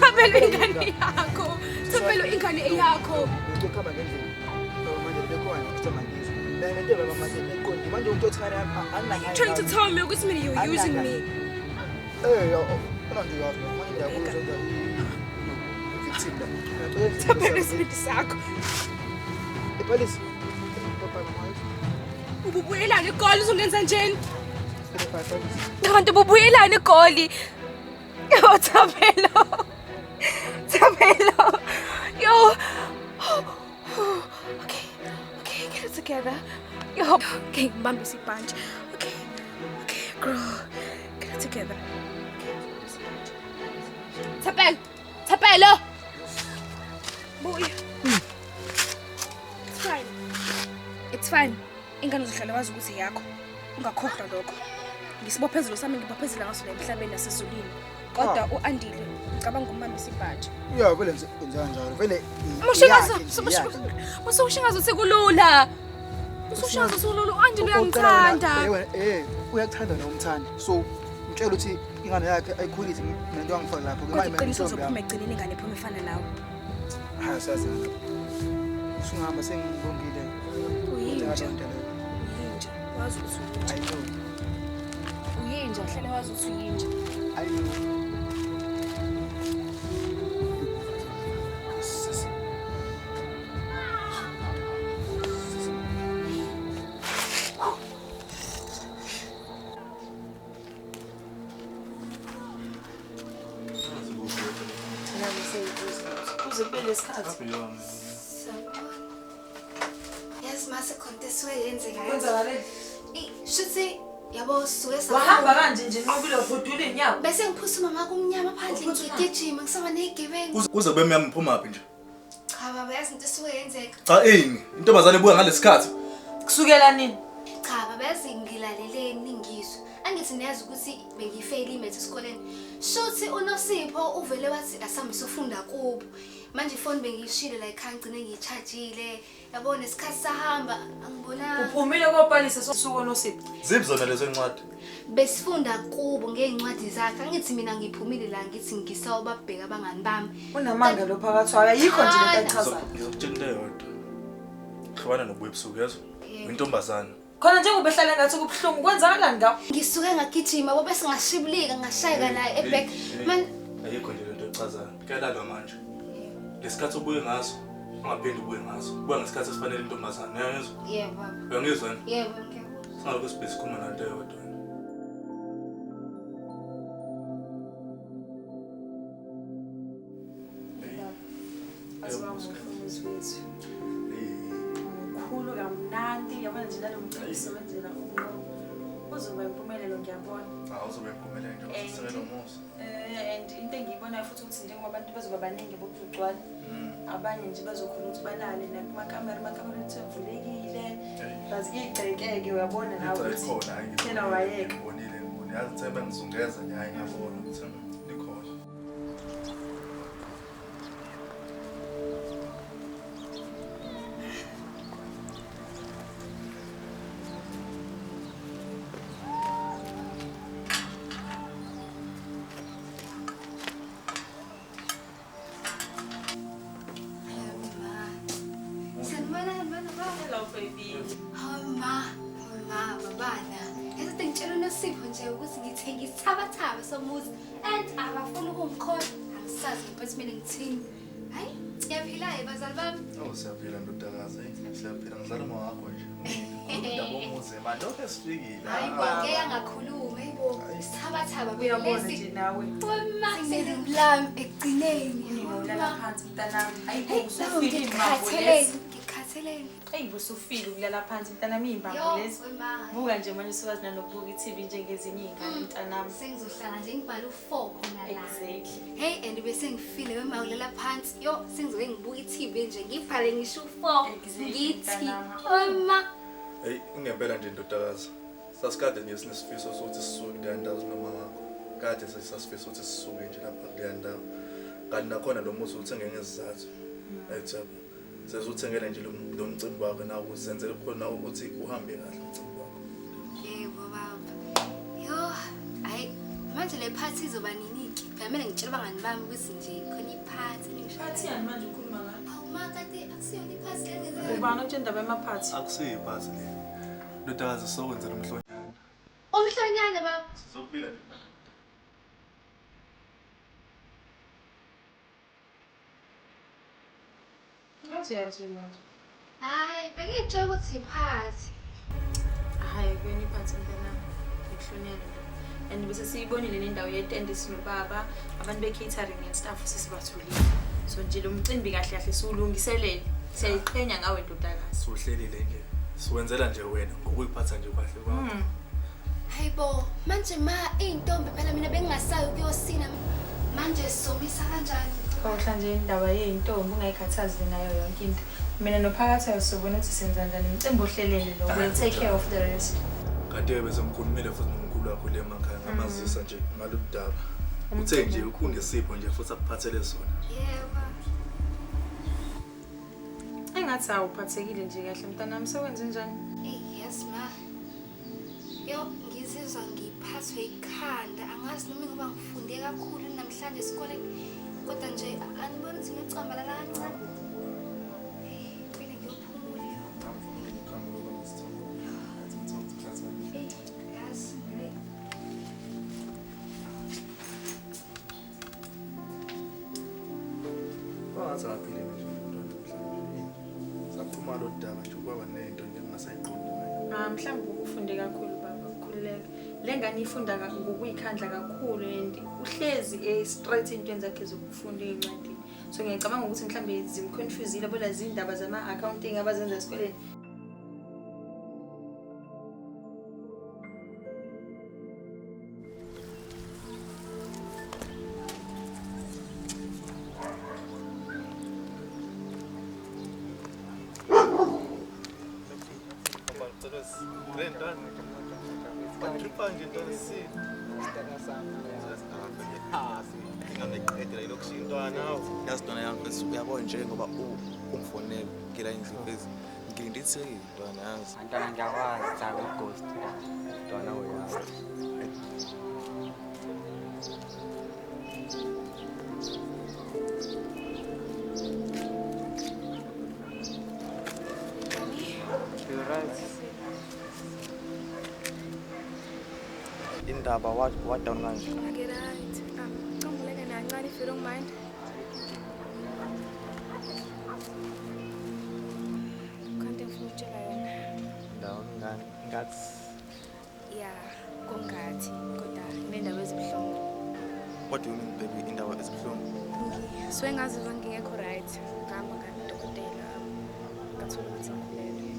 S6: Thapelo ingane yakho. Thapelo ingane eyakho. You're trying to tell me ukuthi mina you're using me. Thapelo isibindi sakho. Ububuyelani igoli uzongenza njeni? Kanti ububuyelani igoli? Yo Thapelo. Thapelo. Yo. Okay. Okay, get it together. Yo. Okay, ngibambe isibhantshi. Okay. Okay, girl. Get it together. Okay, Thapelo. Thapelo. Buya. It's fine. It's fine. Ingane uzohlala wazi ukuthi yakho. Ungakhohlwa lokho. Ngisibophezelo sami ngibophezela ngaso la emhlabeni nasezulwini. Kodwa uAndile ngicabanga umbambisa ibhaji.
S4: Yeah, vele nje kanjalo. Vele
S6: Mushingazo uthi kulula. Usushazo usulula uAndile uyangithanda.
S4: Uyakuthanda nomthanda. So umtshela ukuthi ingane yakhe ayikhulise mina into angifaka lapho.
S6: Kodwa iqiniso uzophuma egcineni ingane ephuma efana nawe.
S4: Ha sazi. Usungahamba sengibongile.
S6: Uyinja. Uyinja. Wazi ukuthi uyinja. Uyinja, hlale wazi ukuthi uyinja.
S4: I know.
S3: Yes, mase khonto yenzeka.
S10: Kwenzakaleni?
S3: Shuthi yabo suke
S10: wahamba kanje nje nqobile uvudule inyawo.
S3: Bese ngiphusa mama kumnyama phandle ngigijima ngisaba nezigebengu.
S1: Kuze kube mnyama uphuma phi nje?
S3: Cha baba yazi into esuke yenzeka.
S1: Cha ini, intombazane ibuya ngalesikhathi.
S10: Kusukela nini?
S3: Cha baba yazi ngilaleleni ngizwe. Angithi niyazi ukuthi bengifeyile imaths esikoleni. Shuthi uNosipho uvele wathi asambe sofunda kubo. Manje ifoni bengiyishile la ekhaya ngcine ngiyichargeile. Yabona isikhathi sahamba angibonanga.
S10: Uphumile koPalisa sosuku oNosipho.
S1: Ziphi zona lezo incwadi?
S3: Besifunda kubo ngezincwadi zakhe. Angithi mina ngiphumile la ngithi ngisawubabheka abangani bami.
S10: Unamanga lo phakathi wayo ayikho nje lento ayichazayo.
S1: Ngizokutshela into eyodwa. Hlobana nobuye ebusuku yezwa. Intombazana.
S10: Khona njengoba ehlala ngathi kubuhlungu kwenzakalani ngawo?
S3: Ngisuke ngagijima bo bese ngashibulika ngashayeka la eback. Man
S1: ayikho nje lento echazayo. Kuyalalwa manje. Lesikhathi obuye ngaso ungaphindi ubuye ngaso. Buya ngesikhathi esifanele intombazana. Uyangizwa?
S3: Yebo baba.
S1: Uyangizwa yini?
S3: Yebo ngiyakuzwa.
S1: Singalokhu sibhizi sikhuluma nanto eyodwa.
S2: Mkhulu kamnandi yabona nje nalo mcimbi sowenzela uzoba impumelelo ngiyabona.
S1: Ah uzoba impumelelo nje usisekelo musa.
S2: And into engiyibonayo futhi ukuthi njengoba abantu bazoba baningi bokuzogcwala abanye nje bazokhona ukuthi balale nakumakamera amakamera ethu avulekile bazigcekeke uyabona nawe ukuthi phela wayeka.
S1: Ngibonile ngibonile yazi themba ngizungeza nje hayi ngiyabona ukuthi likhona.
S3: Isithabathaba somuzi and abafuna ukungikhola angisazi ngiphethe mina ngithini. Hayi siyaphila bazali bami.
S1: Oh siyaphila ndodakazi, siyaphila ngizala uma wakho nje. Indaba omuzi manje lokho esifikile.
S3: Hayi ngeke angakhuluma hayibo isithabathaba
S2: uyabona nje nawe.
S3: Wema lami ekugcineni.
S2: Ulala phansi mntanami. Hayibo usufile imali.
S3: Ngikhathele. Ningiphatheleni?
S2: Eyi busufile ukulala phansi mntanami iy'mbambo lezi. Buka nje manje usuwazi nanokubuka i-TV njengezinye iy'ngane mntanami.
S3: Sengizohlala nje ngibhale u-4 khona la.
S2: Exactly.
S3: Hey and bese ngifile wema ulala phansi. Yo sengizoke ngibuka i-TV nje ngibhale ngisho u-4. Ngithi wema.
S1: Hey ingempela nje ndodakazi. Sasikade nje sinesifiso sokuthi sisuke kuleya ndawo sinoma wakho. Kade sasifisa ukuthi sisuke nje lapha kuleya ndawo. Kanti nakhona lo muzi uthenge ngezizathu. Ayithabo. Sezuthengele nje lo mcimbi wakho nawe usenzele khona ukuthi uhambe kahle umcimbi wakho.
S3: Yebo baba. Yo, hayi manje le party izoba nini-ke? Phela kumele ngitshele abangani bami ukuthi nje khona iphathi ngisho.
S2: Party yani manje ukhuluma ngayo?
S3: Awu ma kade akusiyona iphathi le.
S2: Ubani otshela indaba yamaphathi?
S1: Akusiyo iphathi le. Ndodakazi sokwenzela umhlonyana.
S3: Umhlonyana baba.
S1: Sizokubila nje.
S3: Hayi, bengitshela ukuthi iphathi.
S2: Hayi, kuyona iphathi mntanami. Ikuhlonyana nje. And bese siyibonile nendawo yetende sinobaba, abantu be-catering and staff sesibatholile. So nje lo mcimbi kahle kahle siwulungiselele. Siyayiqhenya ngawe ndodakazi.
S1: Siwuhlelile nje. Siwenzela nje wena ngokuyiphatha nje kahle kwakho.
S3: Hayibo, manje ma iy'ntombi phela mina bengingasayi ukuyosina. Manje sizomisa kanjani?
S2: Khohlwa nje indaba yey'ntombi ungayikhathazi nayo yonke into. Mina nophakathi sobona ukuthi senza njani umcimbi ohlelele lo. We'll take care of the rest.
S1: Kanti bese ngikhulumile futhi nomkhulu wakho le emakhaya ngamazisa nje ngalolu daba. Uthe nje ukhungesipho nje futhi akuphathele sona.
S3: Yebo.
S2: Engathi awuphathekile nje kahle mntanami sekwenze njani?
S3: Hey, yes ma. Yo, ngizizwa ngiphathwe ikhanda. Angazi noma ngoba ngifunde kakhulu namhlanje esikoleni. Kodwa nje aniboni ukuthi ngicambalala kancane. Hey, kumele ngiyophumula. Hey, yazi.
S1: Wangathi akaphilile nje umntwana namhlanje. Saphuma lo daba nje kwaba nento nje engingasayiqondi manje.
S2: Ah, mhlawumbe ufunde kakhulu baba, ukhululeka. Le ngane ifunda ngokuyikhandla kakhulu and uhlezi e-straight entweni zakhe zokufunda ey'ncwadini. So ngiyacabanga ukuthi mhlawumbe zimconfusile bona zindaba zama-accounting abazenza esikoleni.
S5: Uyabona njengoba ungifonele ngila endlini bese ngilindithekile ntwana yazi.
S8: Ntwana ngiyakwazi cha ughost. Ntwana uyazi.
S4: You're right.
S5: Indaba what down kanje?
S6: Okay, right. Ngicela kancane if you don't mind. Kanti ngifuna ukutshela yona.
S4: Ndawo ngani? Ngathi.
S6: Yeah, kongathi kodwa nendaba ezibuhlungu.
S5: What do you mean baby indaba ezibuhlungu?
S6: So ngazizwa ngingekho right. Ngihamba ngakudokotela. Ngathola ukuthi ngikhulelwe.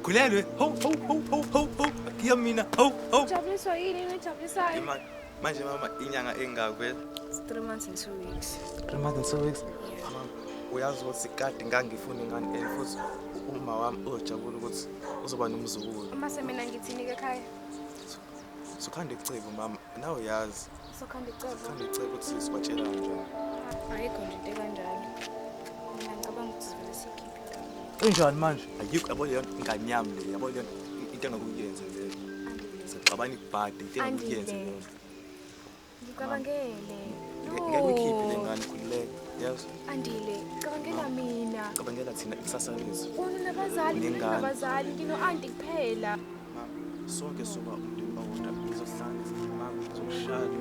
S5: Khulelwe? Ho ho ho ho ho ho. Akiya mina. Ho ho.
S6: Ujabuliswa yini enijabulisayo?
S5: Manje mama inyanga engaka vele?
S6: It's 3 months and 2 weeks.
S5: 3 months and 2 weeks. Mama uyazi ukuthi kade ngangifuna ingane and futhi uma wami ujabula ukuthi uzoba nomzukulu.
S6: Uma semina ngithini ke ekhaya?
S5: Sokhanda icebo mama, nawe uyazi.
S6: Sokhanda icebo.
S5: Sokhanda icebo ukuthi sibatshela kanjani.
S6: Ayikho nje into ekanjalo. Mina ngicabanga ukuthi sivele sikhiphe ingane.
S5: Injani manje? Ayikho yabo leyo ingane yami le, yabo leyo into engakuyenza leyo. Sixabana ibhadi into engakuyenza leyo.
S6: Ngicabangele.
S5: Ngeke uyikhiphe le ngane khululeka. Yes.
S6: Andile, cabangela mina.
S5: Cabangela thina ikusasa lethu.
S6: Wena nabazali, mina nabazali, ngino auntie kuphela.
S5: Mama, sonke soba umndeni owodwa ngizohlala mama ngizokushada.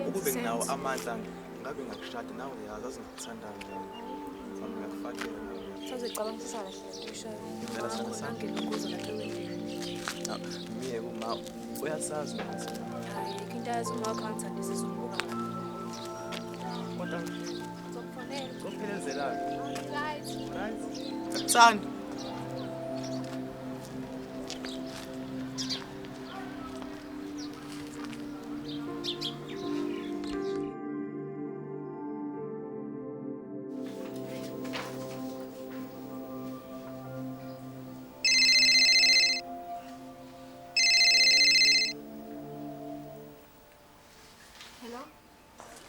S5: Ukube nginawo amandla ngabe ngakushada nawe uyazi azi ngikuthanda kanjani. Mama ngiyakufakela nawe.
S6: Sazoyicabangisisa kahle lento oyishoyo.
S5: Ngicela sithanda sami.
S6: Ngeke ukuze lapha ewindini.
S5: Miyeke uma uyasazi ukuthi.
S6: Hayi, ayikho into ayazi uma wakho angithandisa izombuka.
S5: Kodwa
S6: Ngizokufonela.
S5: Ngophelezela.
S6: Right.
S5: Right. Thanda.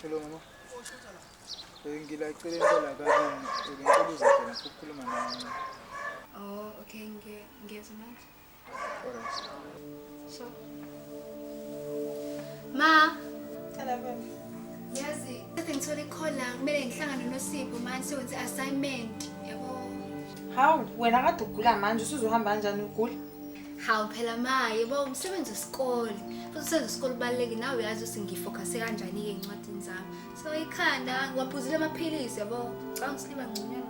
S4: Hello mama. Ngilacela into la kabini, ngicela uze khona ukukhuluma nawe.
S3: Oh, okay, ngiyezwa manje.
S4: Alright.
S3: So. Ma,
S2: Hello baby.
S3: Yazi, kade ngithole i-call la kumele ngihlangane noSipho manje siwenze assignment, yabo.
S10: Hawu, wena kade ugula manje usuzohamba kanjani ugula?
S3: Hawu phela ma, yebo umsebenzi wesikole. Futhi umsebenzi wesikole ubalulekile nawe uyazi ukuthi ngifocuse kanjani-ke ey'ncwadini zami. So ikhanda ngiwaphuzile amaphilisi yabo. Ngicabanga ukuthi liba ngconywana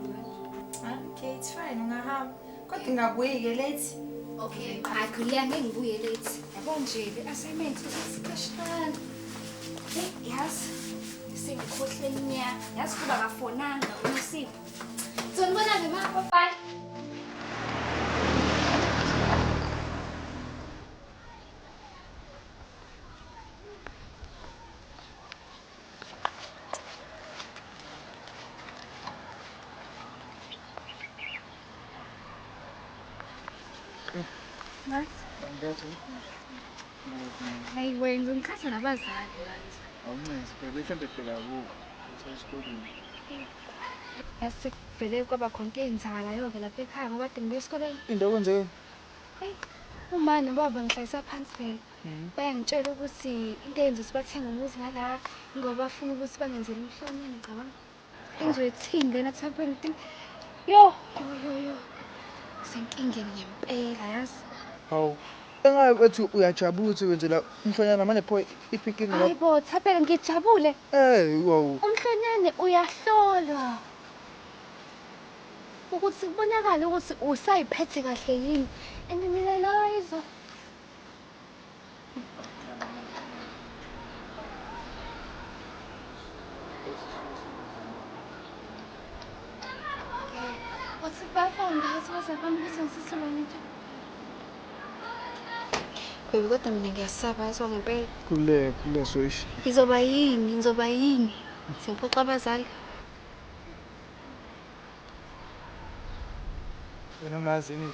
S3: manje.
S2: Okay, it's fine, ungahamba. Kodwa ungabuyi-ke late.
S3: Okay, hayi khululeka ngeke ngibuye late. Yabo nje le assignment isikhashana. Hey, yazi sengikhohle nya. Yazi kuba akafonanga uNosipho. Sonibona-ke ma, bye bye. Hayi wena ngikhatha nabazali manje.
S4: Awuncesi phela mhlawumbe phela akukho. Usesikoleni.
S3: Yazi vele kwaba khona into eyenzakalayo-ke lapha ekhaya ngoba kade ngibuya esikoleni.
S4: Into okwenzekeni?
S3: Eyi, uma nobaba ngihlalisa phansi phela. Bayangitshela ukuthi into eyenza ukuthi bathenge umuzi ngala ngoba bafuna ukuthi bangenzele umhlonyane ngicabanga. Ngizoyithini lena Thapelo? Yo, yo, yo, yo. Senkingeni ngempela yazi.
S4: Hawu. Engabe kwethu uyajabula ukuthi wenzela umhlonyana manje pho iphi inkinga
S3: Hayi
S4: lapho?
S3: bo, Thapelo ngijabule.
S4: Eh, wow.
S3: Umhlonyane uyahlolwa. Ukuthi kubonakale ukuthi usayiphethe kahle yini. And mina la izo. Wathi bafunda wathi bazabona ukuthi ngisisibani nje. Baby kodwa mina ngiyasaba yazi ngempela.
S4: Khululeka, khululeka soyishi.
S3: Ngizoba yini? Ngizoba yini? Sengiphoxa abazali.
S4: Wena ungazini?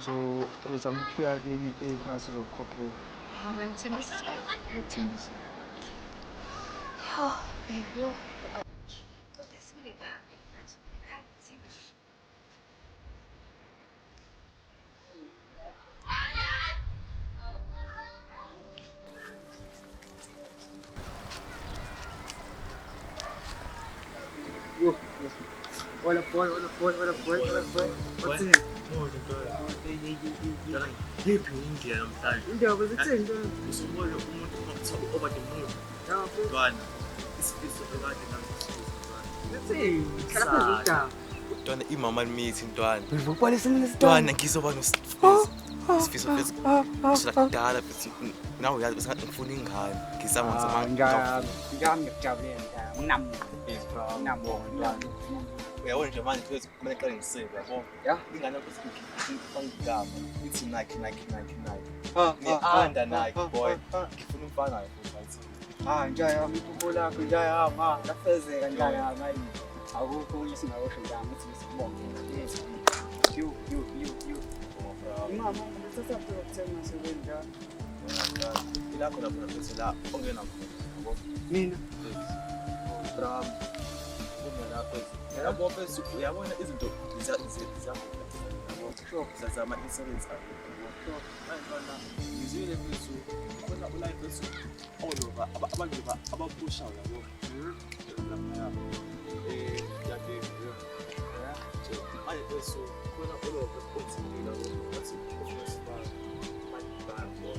S4: So uzama ukufika kini ekhasi uzokukhokhela.
S3: Hawu ngithembisa.
S4: Ngikuthembisa.
S3: Yo, baby yo.
S4: What up, boy? What up, boy? What up, boy? What up, boy? What's in it?
S5: Yiphi indlela namhlanje?
S4: Indaba zithini ntwana?
S5: Usubona umuntu okuthiwa over the moon. Ntwana, isifiso ekade nangisifiso ntwana.
S4: Zithini? Hlala phezu kodaba.
S5: Ntwana imama limithi ntwana.
S4: Uvukwalisa mina
S5: Ntwana ngizoba nesifiso. Isifiso mfethu. Kusukela kudala mfethu nawe uyazi bese ngifuna ingane. Ngizama ngizama.
S11: Ngiyami ngiyakujabulela ngiyami. Nginamona. Nginamona ntwana.
S5: Uyabona nje manje mfethu kumele ngiqale ngisebe yabo. Ingane futhi ngifaka igama. Ithi Nike Nike Nike Nike. Ngi-under Nike boy. Ngifuna umfana naye futhi athi.
S11: Ah njayami iphupho lakho njayami ah lafezeka njayami hayi. Akukho okunye esingakusho njayami ukuthi ngisibonge. You you you you. Mama ngithatha phela ukuthenga sebenza njalo.
S5: Ilakho lapho mfethu la ongena khona yabo.
S11: Mina
S5: Bra. Yabo mfethu uyabona izinto ziyabo. Zazama imisebenzi yabo. Manje ntwana ngizwile mfethu khona ulife mfethu all over abantu abaphushayo yabo. Laphaya yade manje mfethu khona all over othintile yabo. Wathi ufuna sibala manje babo.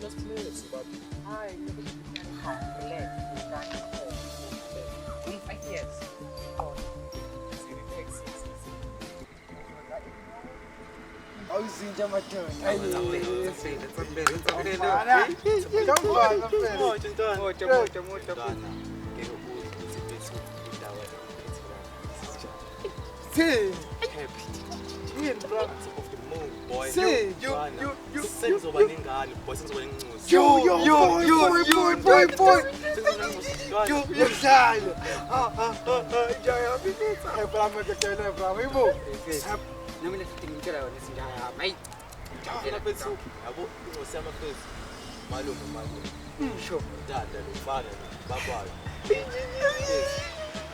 S5: Just clear baba.
S11: Hayi relax in 5 years.
S4: Awuzinja madoda.
S11: Nami le futhi ngimtshela yona izinja yami. Hayi.
S5: Ngena mfethu yabo ingosi yamafethu. Malume malume.
S4: Sure.
S5: Dada lo mfana lo babayo.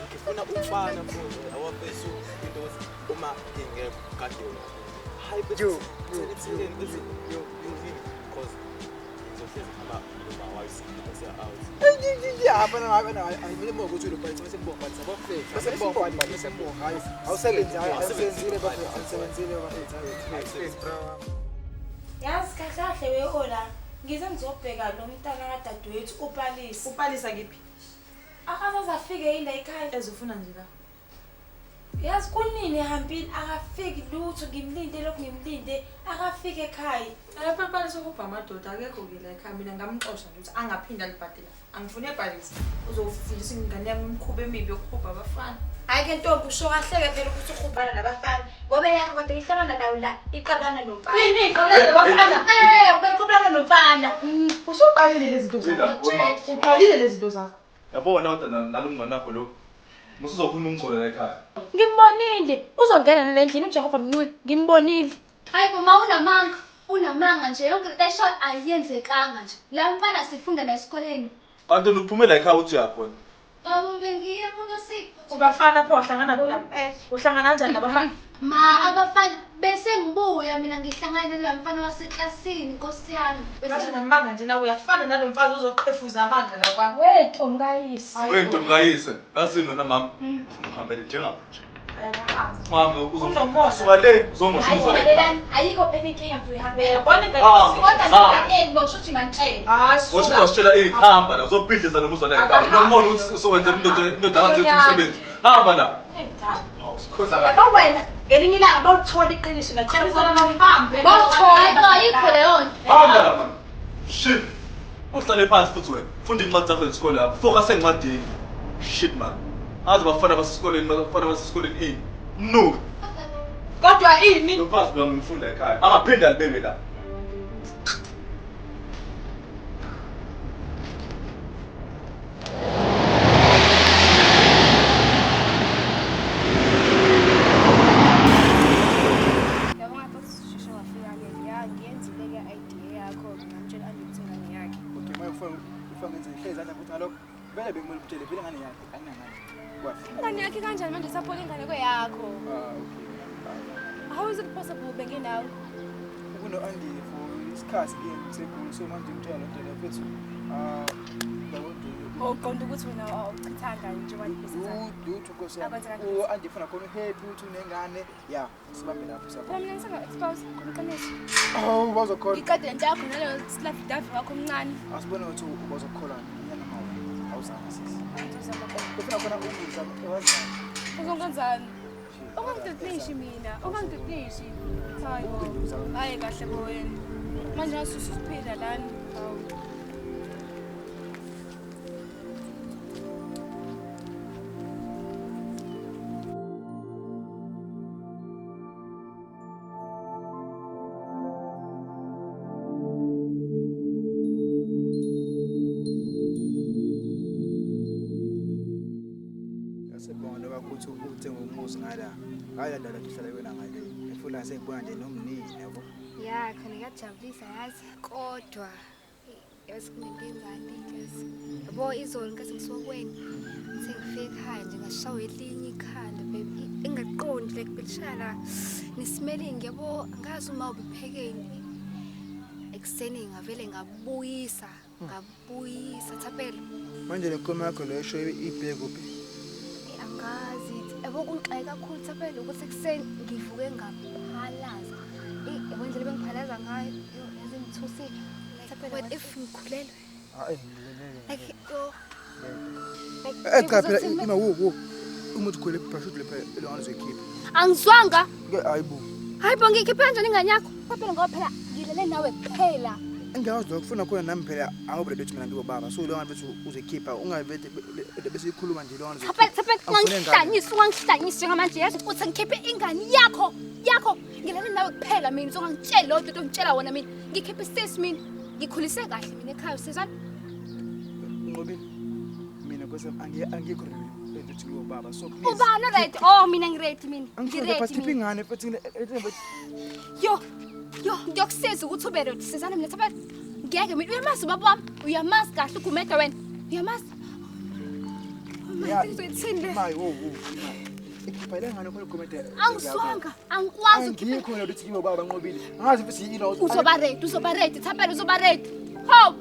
S5: Ngifuna umfana futhi awafesu into ukuthi uma ngingekho kade wena. Hayi
S4: Yo,
S5: bese bese yo yo because ngizohlezi ngihamba noma wife siya out.
S4: Ya fana fana ayimele mo ukuthi ulubhalise bese ngibonga bhalisa bo. Bese ngibonga bhalisa bese ngibonga. Hayi awusebenzi hayi awusebenzile bafethu awusebenzile bafethu.
S9: Yazi kahle kahle we-Ola, ngize ngizobheka lo mntana kadadewethu uPalisa.
S10: UPalisa kephi?
S9: Akazaze afike yini la ekhaya?
S10: Ezofuna nje la.
S9: Yazi kunini ehambile akafiki lutho ngimlinde lokhu ngimlinde akafiki ekhaya.
S10: Lapha uPalisa ukubha amadoda akekho ke la ekhaya mina ngamxosha nje ukuthi angaphinda alibhadela. Angifuni ePalisa. Uzofundisa ingane yami imikhuba emibi yokuhubha abafana.
S9: Hhayi ke ntombi usho kahle-ke phela ukuthi uhubhana nabafana ngoba eyakho kodwa ihlangana nayo la iqabulana nomfana.
S10: Yini iqabulana nabafana?
S9: Iqabulana nomfana.
S10: Usuqalile lezi zinto zakho. Uqalile lezi zinto zakho.
S1: Yabona kodwa nalo mngane wakho lo. Musuzokhuluma umgcolo la ekhaya.
S9: Ngimbonile. Uzongena nale ndlini uJehova mncane. Ngimbonile.
S3: Hayi bo ma unamanga. Unamanga nje yonke lento ayishoyo ayenzekanga nje. La mfana sifunda naye esikoleni.
S1: Kanti uphumela la ekhaya uthi uyakhona.
S3: Baba bengiye kunosipho.
S10: Ubafana pho uhlangana uhlangana kanjani nabafana?
S3: Ma abafana bese ngibuya mina ngihlangane nalo mfana waseklasini Nkosi yami.
S10: Bese namanga nje nawe uyafana nalo mfazi ozoqhefuza amanga la kwami.
S9: We ntombi kayise.
S1: We ntombi kayise. Yazini wena mama. Uhambele njengamanje. Mama uzosuka le uzomosha umzali.
S3: Hayi ayikho phela inkinga ngizoyihambela.
S10: Yabona ingane
S3: Kodwa ngingaeni bo shuthi ngantshela.
S10: Hayi
S1: Ngothi uzositshela ihamba la uzobhidliza lo muzwa la ekhaya. Unomona ukuthi usowenza indoda indoda kazi umsebenzi. Hamba la. Awusikhoza kahle.
S9: Yabo wena ngelinye ilanga bawuthola iqiniso ngatshela
S10: Hambe.
S3: Bawuthola ayikho leyo nto.
S1: Hamba la man. Shit. Uhlale phansi futhi wena. Funda incwadi zakho zesikole lapho. Focus encwadini. Shit man. Azi bafana basesikoleni, bafana basesikoleni ini. Mnuka.
S10: Kodwa ini?
S1: Lo mfazi lo ngimfunda ekhaya. Angaphinde alibeke la.
S6: Yabo ngathi usheshe wafika ke. Ya ngiyenzile ke idea yakho ngamtshela Andy ukuthi ingane yakhe.
S4: Okay manje ufuna ngenze ihlezi izandla futhi ngalokho. Vele bekumele utshele vele ingane yakhe ayinangane. Kwathi.
S6: Ingane yakhe kanjani manje saphola ingane kweyakho?
S4: Ah okay.
S6: How is it possible bengenawe?
S4: Kuno Andy for isikhathi ke ngisekhulu so manje ngitshela lo nto mfethu. Ah
S6: Uqonda ukuthi wena awuchithanga nje wani
S4: lutho Nkosi yami.
S6: Akwenzeka
S4: U-Andy funa khona uhappy ukuthi unengane. Ya, sibambe lapho
S6: Phela
S4: siyabona.
S6: mina ngisenga-expose khona iqiniso.
S4: Awu bazokhona.
S6: Ngiqede lento yakho naleyo slavidavi wakho omncane.
S4: Asibone ukuthi ubazokholwa yena noma wena. Awuzange sisi.
S6: Ngizozama khona.
S4: Ufuna khona ukuza wazana.
S6: Uzongenzani? Ungangididlishi mina, ungangididlishi. Hayi bo. Hayi kahle bo wena. Manje ngasusuphila lana. Hawu.
S4: Yasebonga lokho ukuthi uthenga umuzi ngala. Hayi la ndawo uhlala kuyona ngale. Ngifuna sengibona nje nomnini yabo.
S3: Ya khona kuyajabulisa yazi kodwa yazi kunento enzani yazi. Yabo izolo nkathi ngisuka kwena sengifike ekhaya nje ngashawa elinye ikhanda baby engaqondi like belishaya la nesmelling yabo angazi uma ubuphekeni ekuseni ngavele ngabuyisa ngabuyisa Thapelo.
S4: Manje le nkulumo yakho leyo esho ibheke kuphi?
S3: Angazi yabo kungixake kakhulu Thapelo ukuthi ekuseni ngivuke ngaphalaza. Yabo indlela ebengiphalaza ngayo yo yazi ngithusile. Thapelo what if ngikhulelwe?
S4: Hayi
S3: Like yo like
S4: Eh cha phela ima wo wo. Uma uthi khulele phela le phela lengane uzoyikhipha.
S3: Angizwanga.
S4: Ke hayibo.
S3: Hayi bo ngikhiphe kanjani ingane yakho? Phela ngoba phela ngilele nawe kuphela.
S4: Engiyazi lokho kufuna khona nami phela angobredo ukuthi mina ngibobaba. So lengane mfethu uzoyikhipha ungavete bese ikhuluma nje lengane
S3: Thapelo
S4: uzoyikhipha.
S3: Thapelo ungangihlanyisi ungangihlanyisi njengamanje yazi ukuthi ngikhiphe ingane yakho yakho ngilele nawe kuphela mina uzongangitshela lodwa into ongitshela wona mina ngikhiphe isisi mina ngikhulise kahle mina ekhaya usizwana
S4: Nqobile mina nkosi yami angikho ready ukuthi ngibobaba. So please.
S3: Ubani ready? Oh mina ngiready mina.
S4: Angifuni
S3: Ngiready
S4: phela khipha
S3: mina.
S4: ingane mfethu
S3: Yo yo ngiyokusiza ukuthi ube ready sizana mina Thapelo.
S6: Ngeke mina uyamazi ubaba wami, uyamazi kahle uGumede wena. Uyamazi. Manje uzoyithini le?
S4: Mayi wo wo. Ikhipha ngane khona uGumede.
S6: Angiswanga, angikwazi ukukhipha.
S4: Ngikho khona ukuthi kimi ubaba Nqobile. Angazi futhi yini lo.
S6: Uzoba ready, uzoba ready, Thapelo uzoba ready. Ho!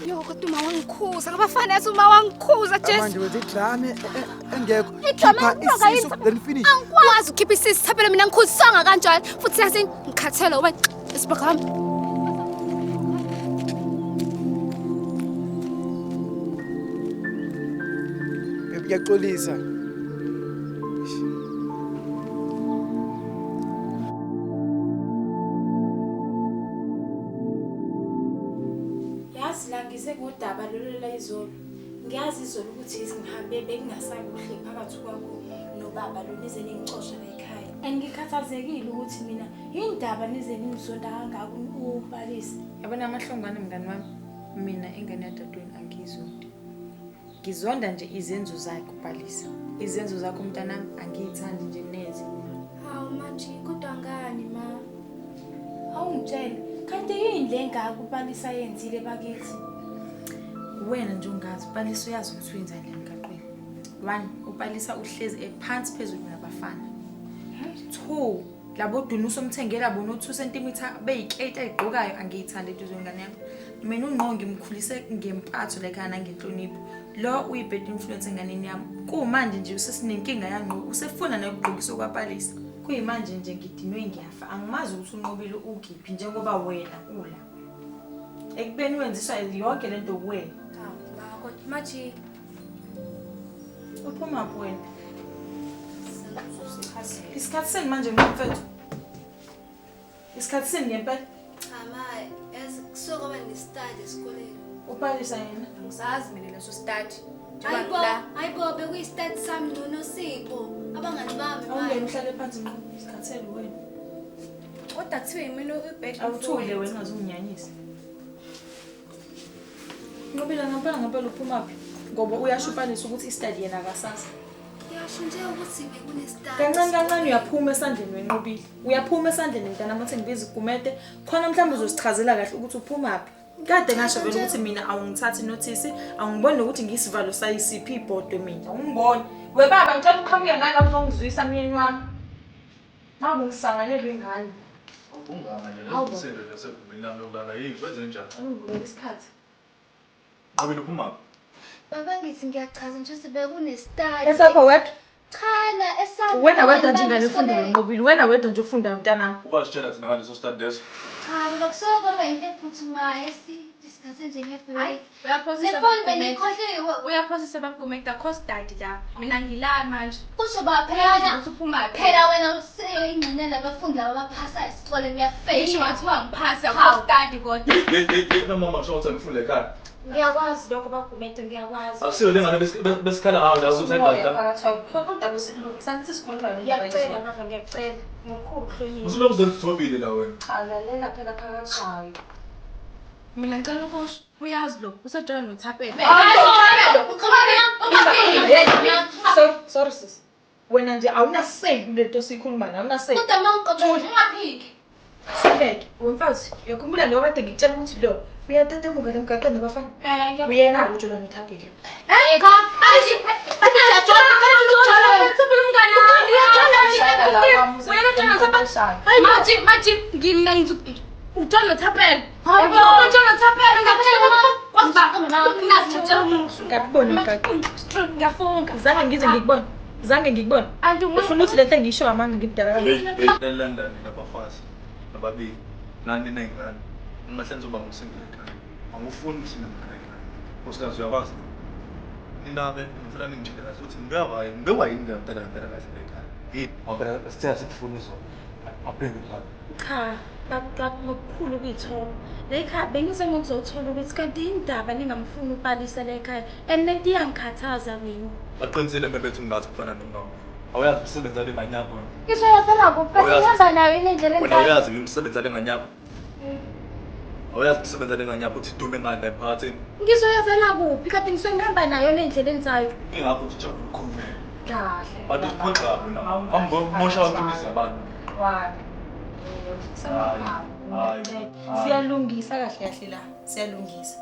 S6: Yo, kodwa uma wangikhuza, ngabafana yathi uma wangikhuza Jesu.
S4: Manje wenza idrama engekho.
S6: Idrama
S4: isisu then finish.
S6: Angikwazi ukukhipha isisu Thapelo mina ngikhuzisanga kanjalo. Futhi yazi ngikhathele ngoba isibhakami.
S4: Ngiyaxolisa.
S12: Yazi la ngisekudaba lolu la izolo. Ngiyazi izolo ukuthi ngihambe bekungasakuhle phakathi kwakho nobaba lo nize ningixosha la ekhaya. And ngikhathazekile ukuthi mina indaba nize ningizonda kangaka uBalisa.
S2: Yabona amahlongwane mngani wami, mina ingane yadadewenu angiyizondi. Ngizonda nje izenzo zakhe uBalisa. Izenzo zakho mntanami angiyithandi nje neze.
S12: Hawu manje kodwa ngani ma? Awungitshele, kanti yini le ngaka uBalisa yenzile bakithi?
S2: Wena nje ungazi uBalisa uyazi ukuthi wenzani emgaqweni. 1, uBalisa uhlezi ephansi phezulu nabafana. 2, labo dunuso omthengela bona u2 cm beyiketi ayigqokayo angiyithandi into zengane yami. Mina ungqo ngimkhulise ngempatho like ana ngenhlonipho. Lo uyi-bad influence enganeni yami. Kumanje nje usesinenkinga yangqo, usefuna nokugqokisa kwaBalisa. Kuyimanje nje ngidinwe ngiyafa. Angimazi ukuthi uNqobile ukiphi njengoba wena ula. Ekubeni wenziswa yonke lento kuwena.
S12: Hawu ma kodwa manje
S2: uphuma phi wena? Isikhathi seni manje mfethu? Isikhathi seni ngempela?
S3: Cha ma, yazi kusuke kwaba ne-study esikoleni.
S2: UBalisa yena?
S6: Angisazi mina leso study.
S3: Hayibo, hayibo bekuyi-study sami noNosipho, abangani bami
S2: Awungene uhlale phansi ngqo, isikhathele wena.
S6: Kodwa kuthiwe mina ubad.
S2: Awuthule wena ungaze unginyanyise. Nqobile ngempela ngempela uphuma phi? Ngoba uyasho uBalisa ukuthi i-study yena akasazi.
S3: Ngiyasho nje ukuthi bekune-study.
S2: Kancane kancane uyaphuma esandleni wenqobile. Uyaphuma esandleni mntanami uthi ngibiza uGumede. Khona mhlawumbe uzosichazela kahle ukuthi uphuma phi. Kade ngasho vele ukuthi mina awungithathi notice, awungiboni nokuthi ngisivalo sayisiphi ibhodwe mina. Awungiboni. We baba ngicela uqhamuke ngala uzongizwisa myeni wami. Ngabe ngisanganelwe ingane.
S1: Unganga nje lomsindo nje segumbini lami yokulala yini kwenze njani?
S2: Angivumeli isikhathi.
S1: Nqobile uphuma phi?
S3: Baba ngithi ngiyachaza nje ukuthi bekune-study.
S2: Esakho wedwa?
S3: Cha na esami.
S2: Wena wedwa nje ingane efundayo Nqobile, wena wedwa nje ufundayo mntanami.
S1: Ubazitshela thina ngaleso study leso.
S3: Cha baba kusuke kwaba into ephuthumayo esisikhathi nje nge-break.
S6: Uyaphosisa.
S3: Nefoni bengiyikhohliwe.
S6: Uyaphosisa baGumede akho study la. Mina ngila manje.
S3: Kusho ba phela wena
S6: Ukuthi uphuma phi?
S3: phela wena usiyo ingxenye labafundi laba abaphasa esikoleni uyafeyila.
S6: Ngisho ngathiwa ngiphasa akho study kodwa.
S1: Hey hey hey mama ngisho ukuthi ngifunde ekhaya.
S12: Ngiyakwazi lokho baGumede ngiyakwazi.
S1: Akusiyo le ngane besikhala ngayo la ukuthi ayibhadala.
S12: Ngiyacela mama ngiyacela. Ngokukhulu ukuhlonipha.
S1: Usulokhu uzozithobile la wena.
S12: Cha lalela phela phakathi.
S6: Mina ngicela ukusho uyazi lo usejola noThapelo.
S2: Sorry, sorry sis. Wena nje awunasay kulento sikhuluma nayo, awunasay.
S3: Kodwa uma ngiqoqa
S6: Ungaphiki.
S2: Sibeke, wemfazi, uyakhumbula lo kade ngikutshela ukuthi lo uyatetemuka emgaqweni nabafana. Uyena ujola noThapelo.
S6: Mathi mathi ngina ujola noThapelo. Ujola noThapelo ngiyakutshela
S2: Ngakubona emgaqweni.
S6: Ngiyafunga.
S2: Zange ngize ngikubone. Zange ngikubone. Ufuna ukuthi lento engiyisho amanga ngimdala kangaka.
S1: Hey hey London nabafazi nababili nani ney'ngane. Noma senzoba ngumsindo ekhaya. Angifuni umsindo ekhaya. Nkosikazi uyakwazi. Nina-ke ngifuna ningitshele kahle ukuthi ngibekwa yini ngempela ngempela kahle ekhaya. Yini? Ngoba sithe asikufuni izolo. Awubheke ekhaya.
S12: Cha, baba ngokukhulu ukuyithola. Le ekhaya bengize ngokuzothola ukuthi kanti indaba ningamfuni uBalisa le ekhaya and lento iyangikhathaza mina.
S1: Baqinisile bebethi ngingathi kufana nomama. Awuyazi umsebenzi ale ngane yakho.
S9: Ngizoyazela kuphi? Ngihamba nayo indlela
S1: Wena
S9: endala.
S1: uyazi umsebenzi ale ngane yakho. Awuyazi umsebenzi ale ngane yakho ukuthi idume ngani la emphakathini.
S12: Ngizoyazela kuphi? Kanti ngisuke ngihamba nayo nendlela enzayo.
S1: Ingakho uthi ujabule ukhulumele.
S12: Kahle.
S1: Bantu uphoxa wena. Hamba mosha wonke imizi yabantu.
S12: Wami.
S2: Siyalungisa kahle kahle la, siyalungisa.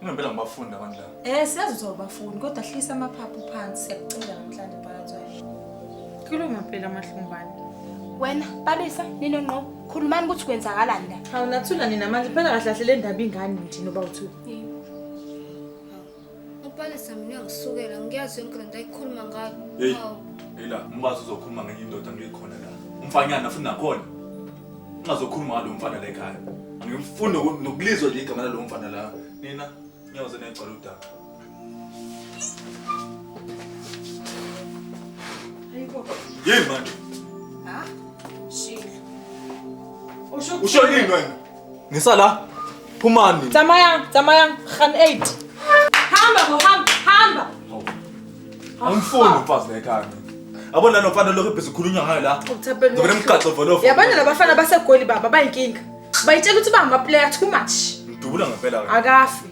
S1: Ngempela ngibafunda abantu la.
S2: Siyazi ukuthi awubafuni kodwa hlisa amaphaphu phansi siyakucela namhlanje phakathi kwethu. Khuluma phela amahlungwane.
S6: Wena Palisa nino ngqo khulumani ukuthi kwenzakalani la.
S2: Hawu nathula nina manje phela kahle kahle le ndaba ingane nje noba uthu.
S3: UPalisa mina ngisukela ngiyazi yonke lento ayikhuluma ngayo.
S1: Hey. Ela, umbazi uzokhuluma ngenye indoda ngikhona la. Umfanyana futhi nakhona. Ungazokhuluma ngalo mfana la ekhaya. Angimfuni nokulizwa nje igama lalo mfana la. Nina ngiyoze niyagcwala udaba.
S2: Hayibo.
S1: Yini manje?
S2: Ha? Shilo.
S1: Usho yini wena? Ngisala. Phumani.
S2: Tsamayang, gaan 8. Hamba bo, hamba.
S1: Angifuni umfazi la ekhaya. Abona lo mfana lokho ebhizi khulunywa ngayo la.
S2: Uthapelo.
S1: Ngibona umgaxo volovo.
S2: Yabona labafana baseGoli baba bayinkinga. Bayitshela ukuthi bangama player too much.
S1: Ngidubula ngempela ke.
S2: Akafi.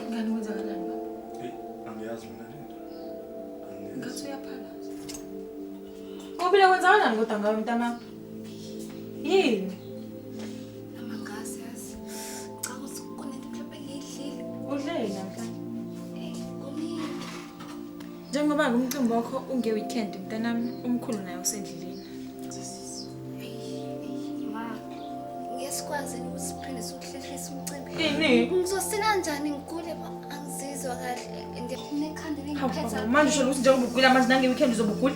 S2: Ingane kwenzakalani baba?
S1: Hey, angiyazi mina lento.
S2: Ngathi uyaphalaza. Ngobile kwenzakalani kodwa ngawe mntanami? Yini?
S3: Noma ngazi yazi. Cha ukuthi kunento mhlawumbe engiyidlile.
S2: Udleni namhlanje?
S3: Kuningi.
S2: Njengoba ngumcimbi wakho unge weekend mntanami umkhulu naye usendleleni.
S3: Ma, ngiyasikwazi ukuthi siphinde siwuhlehlise umcimbi.
S2: Ini?
S3: Ngizosina kanjani ngigule angizizwa kahle. Nginekhanda lingiphethe.
S2: Manje usho ukuthi njengoba ugula manje nange weekend uzobe ugula?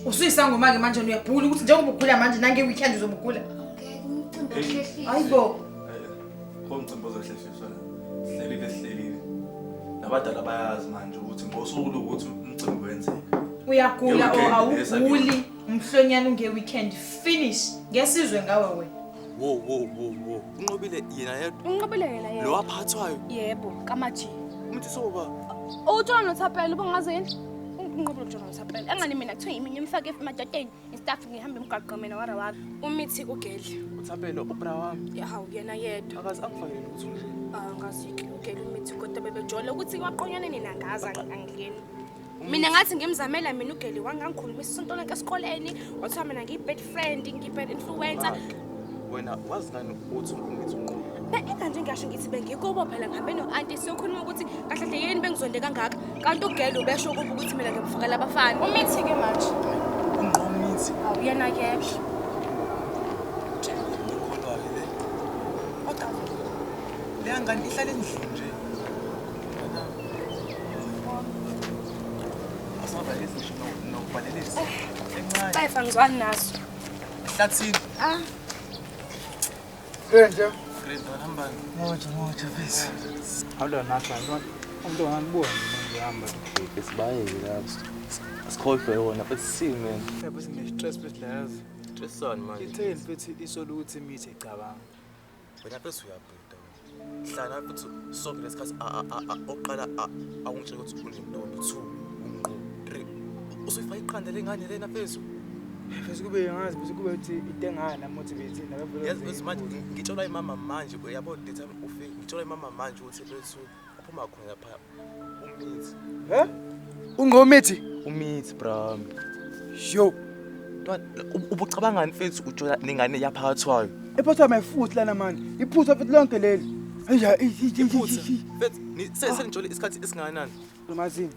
S2: Usuyisangoma ke manje uyabhula ukuthi njengoba ugula manje nange weekend uzobe ugula.
S3: Ngeke umcimbi uhlehliswe.
S2: Hayibo.
S1: Komcimbi ozohlehliswa la. Sihlelile. Nabadala bayazi manje ukuthi ngosuku lokuthi umcimbi wenzeka.
S2: Uyagula o awuguli umhlonyana unge weekend finish. Ngesizwe ngawe wena.
S5: Wo. Unqobile yena yedwa.
S6: Unqobile yena yedwa.
S5: Lo waphathwayo.
S6: Yebo, kamaji.
S5: Umuntu soba.
S6: Uthola noThapelo ubongazi yini? Unqobile uthola noThapelo. Engani mina kuthiwa yimi ngimfake emadodeni istaff ngihamba emgwaqo mina wara wara. Umithi ugeli.
S5: uThapelo ubra wami.
S6: Ya hawu yena yedwa.
S5: Akazi angifakele ukuthi nje.
S6: Angazi ugeli umithi kodwa bebejola ukuthi waqonyana nina ngazi angileni. Mina ngathi ngimzamela mina ugeli wangangikhulumisa isonto lonke esikoleni wathiwa mina ngiyi-bad friend ngiyi-bad influencer.
S5: Wena wazi ngani ukuthi umithi unqobo?
S6: Enganje ngisho ngithi bengikubo phela ngihambe no-anti siyokhuluma ukuthi kahle hle yini bengizonde kangaka kanti ugeli ubesho kubo ukuthi mina ngimfakela abafana. Umithi ke manje.
S5: Unqomithi.
S6: Awu yena ke.
S5: Ngikholwa-ke le. Kodwa leya ngane ihlala endlini nje. Asingabalisi ngisho nokubalelisa. Encane.
S6: Bayifa ngizwani naso.
S5: Ehlathini.
S6: Ah.
S4: Nje.
S5: Moja bese.
S11: Awula nathi umuntu ongangiboni ngihamba.
S5: Sibayeke lapho. Asikhohlwe wona futhi sime.
S4: Yebo sine stress futhi la yazi.
S5: Stress sani manje?
S4: Itheni futhi isoluthi imithi ecabanga.
S5: Wena bese uyabheda wena. Hlala futhi sonke lesikhathi oqala awungitshela ukuthi unentombi 2, unqo 3. Usuyifaka iqanda lengane lena phezulu.
S4: Bese kube ngazi bese kube ukuthi itengana motivate nabavela.
S5: Yazi manje ngitshelwa imama manje uyabo the time ufike ngitshelwa imama manje ukuthi bethu uphuma khona lapha umithi.
S4: He? Unqomithi?
S5: Umithi bra.
S4: Yo.
S5: Ntwana ubucabangani mfethu ujola nengane yaphathwayo?
S4: Ephathwa mayifuthi lana manje. Iphutha futhi lonke leli. Hayi
S5: iphutha. Mfethu senijole isikhathi esingakanani?
S4: Mazini.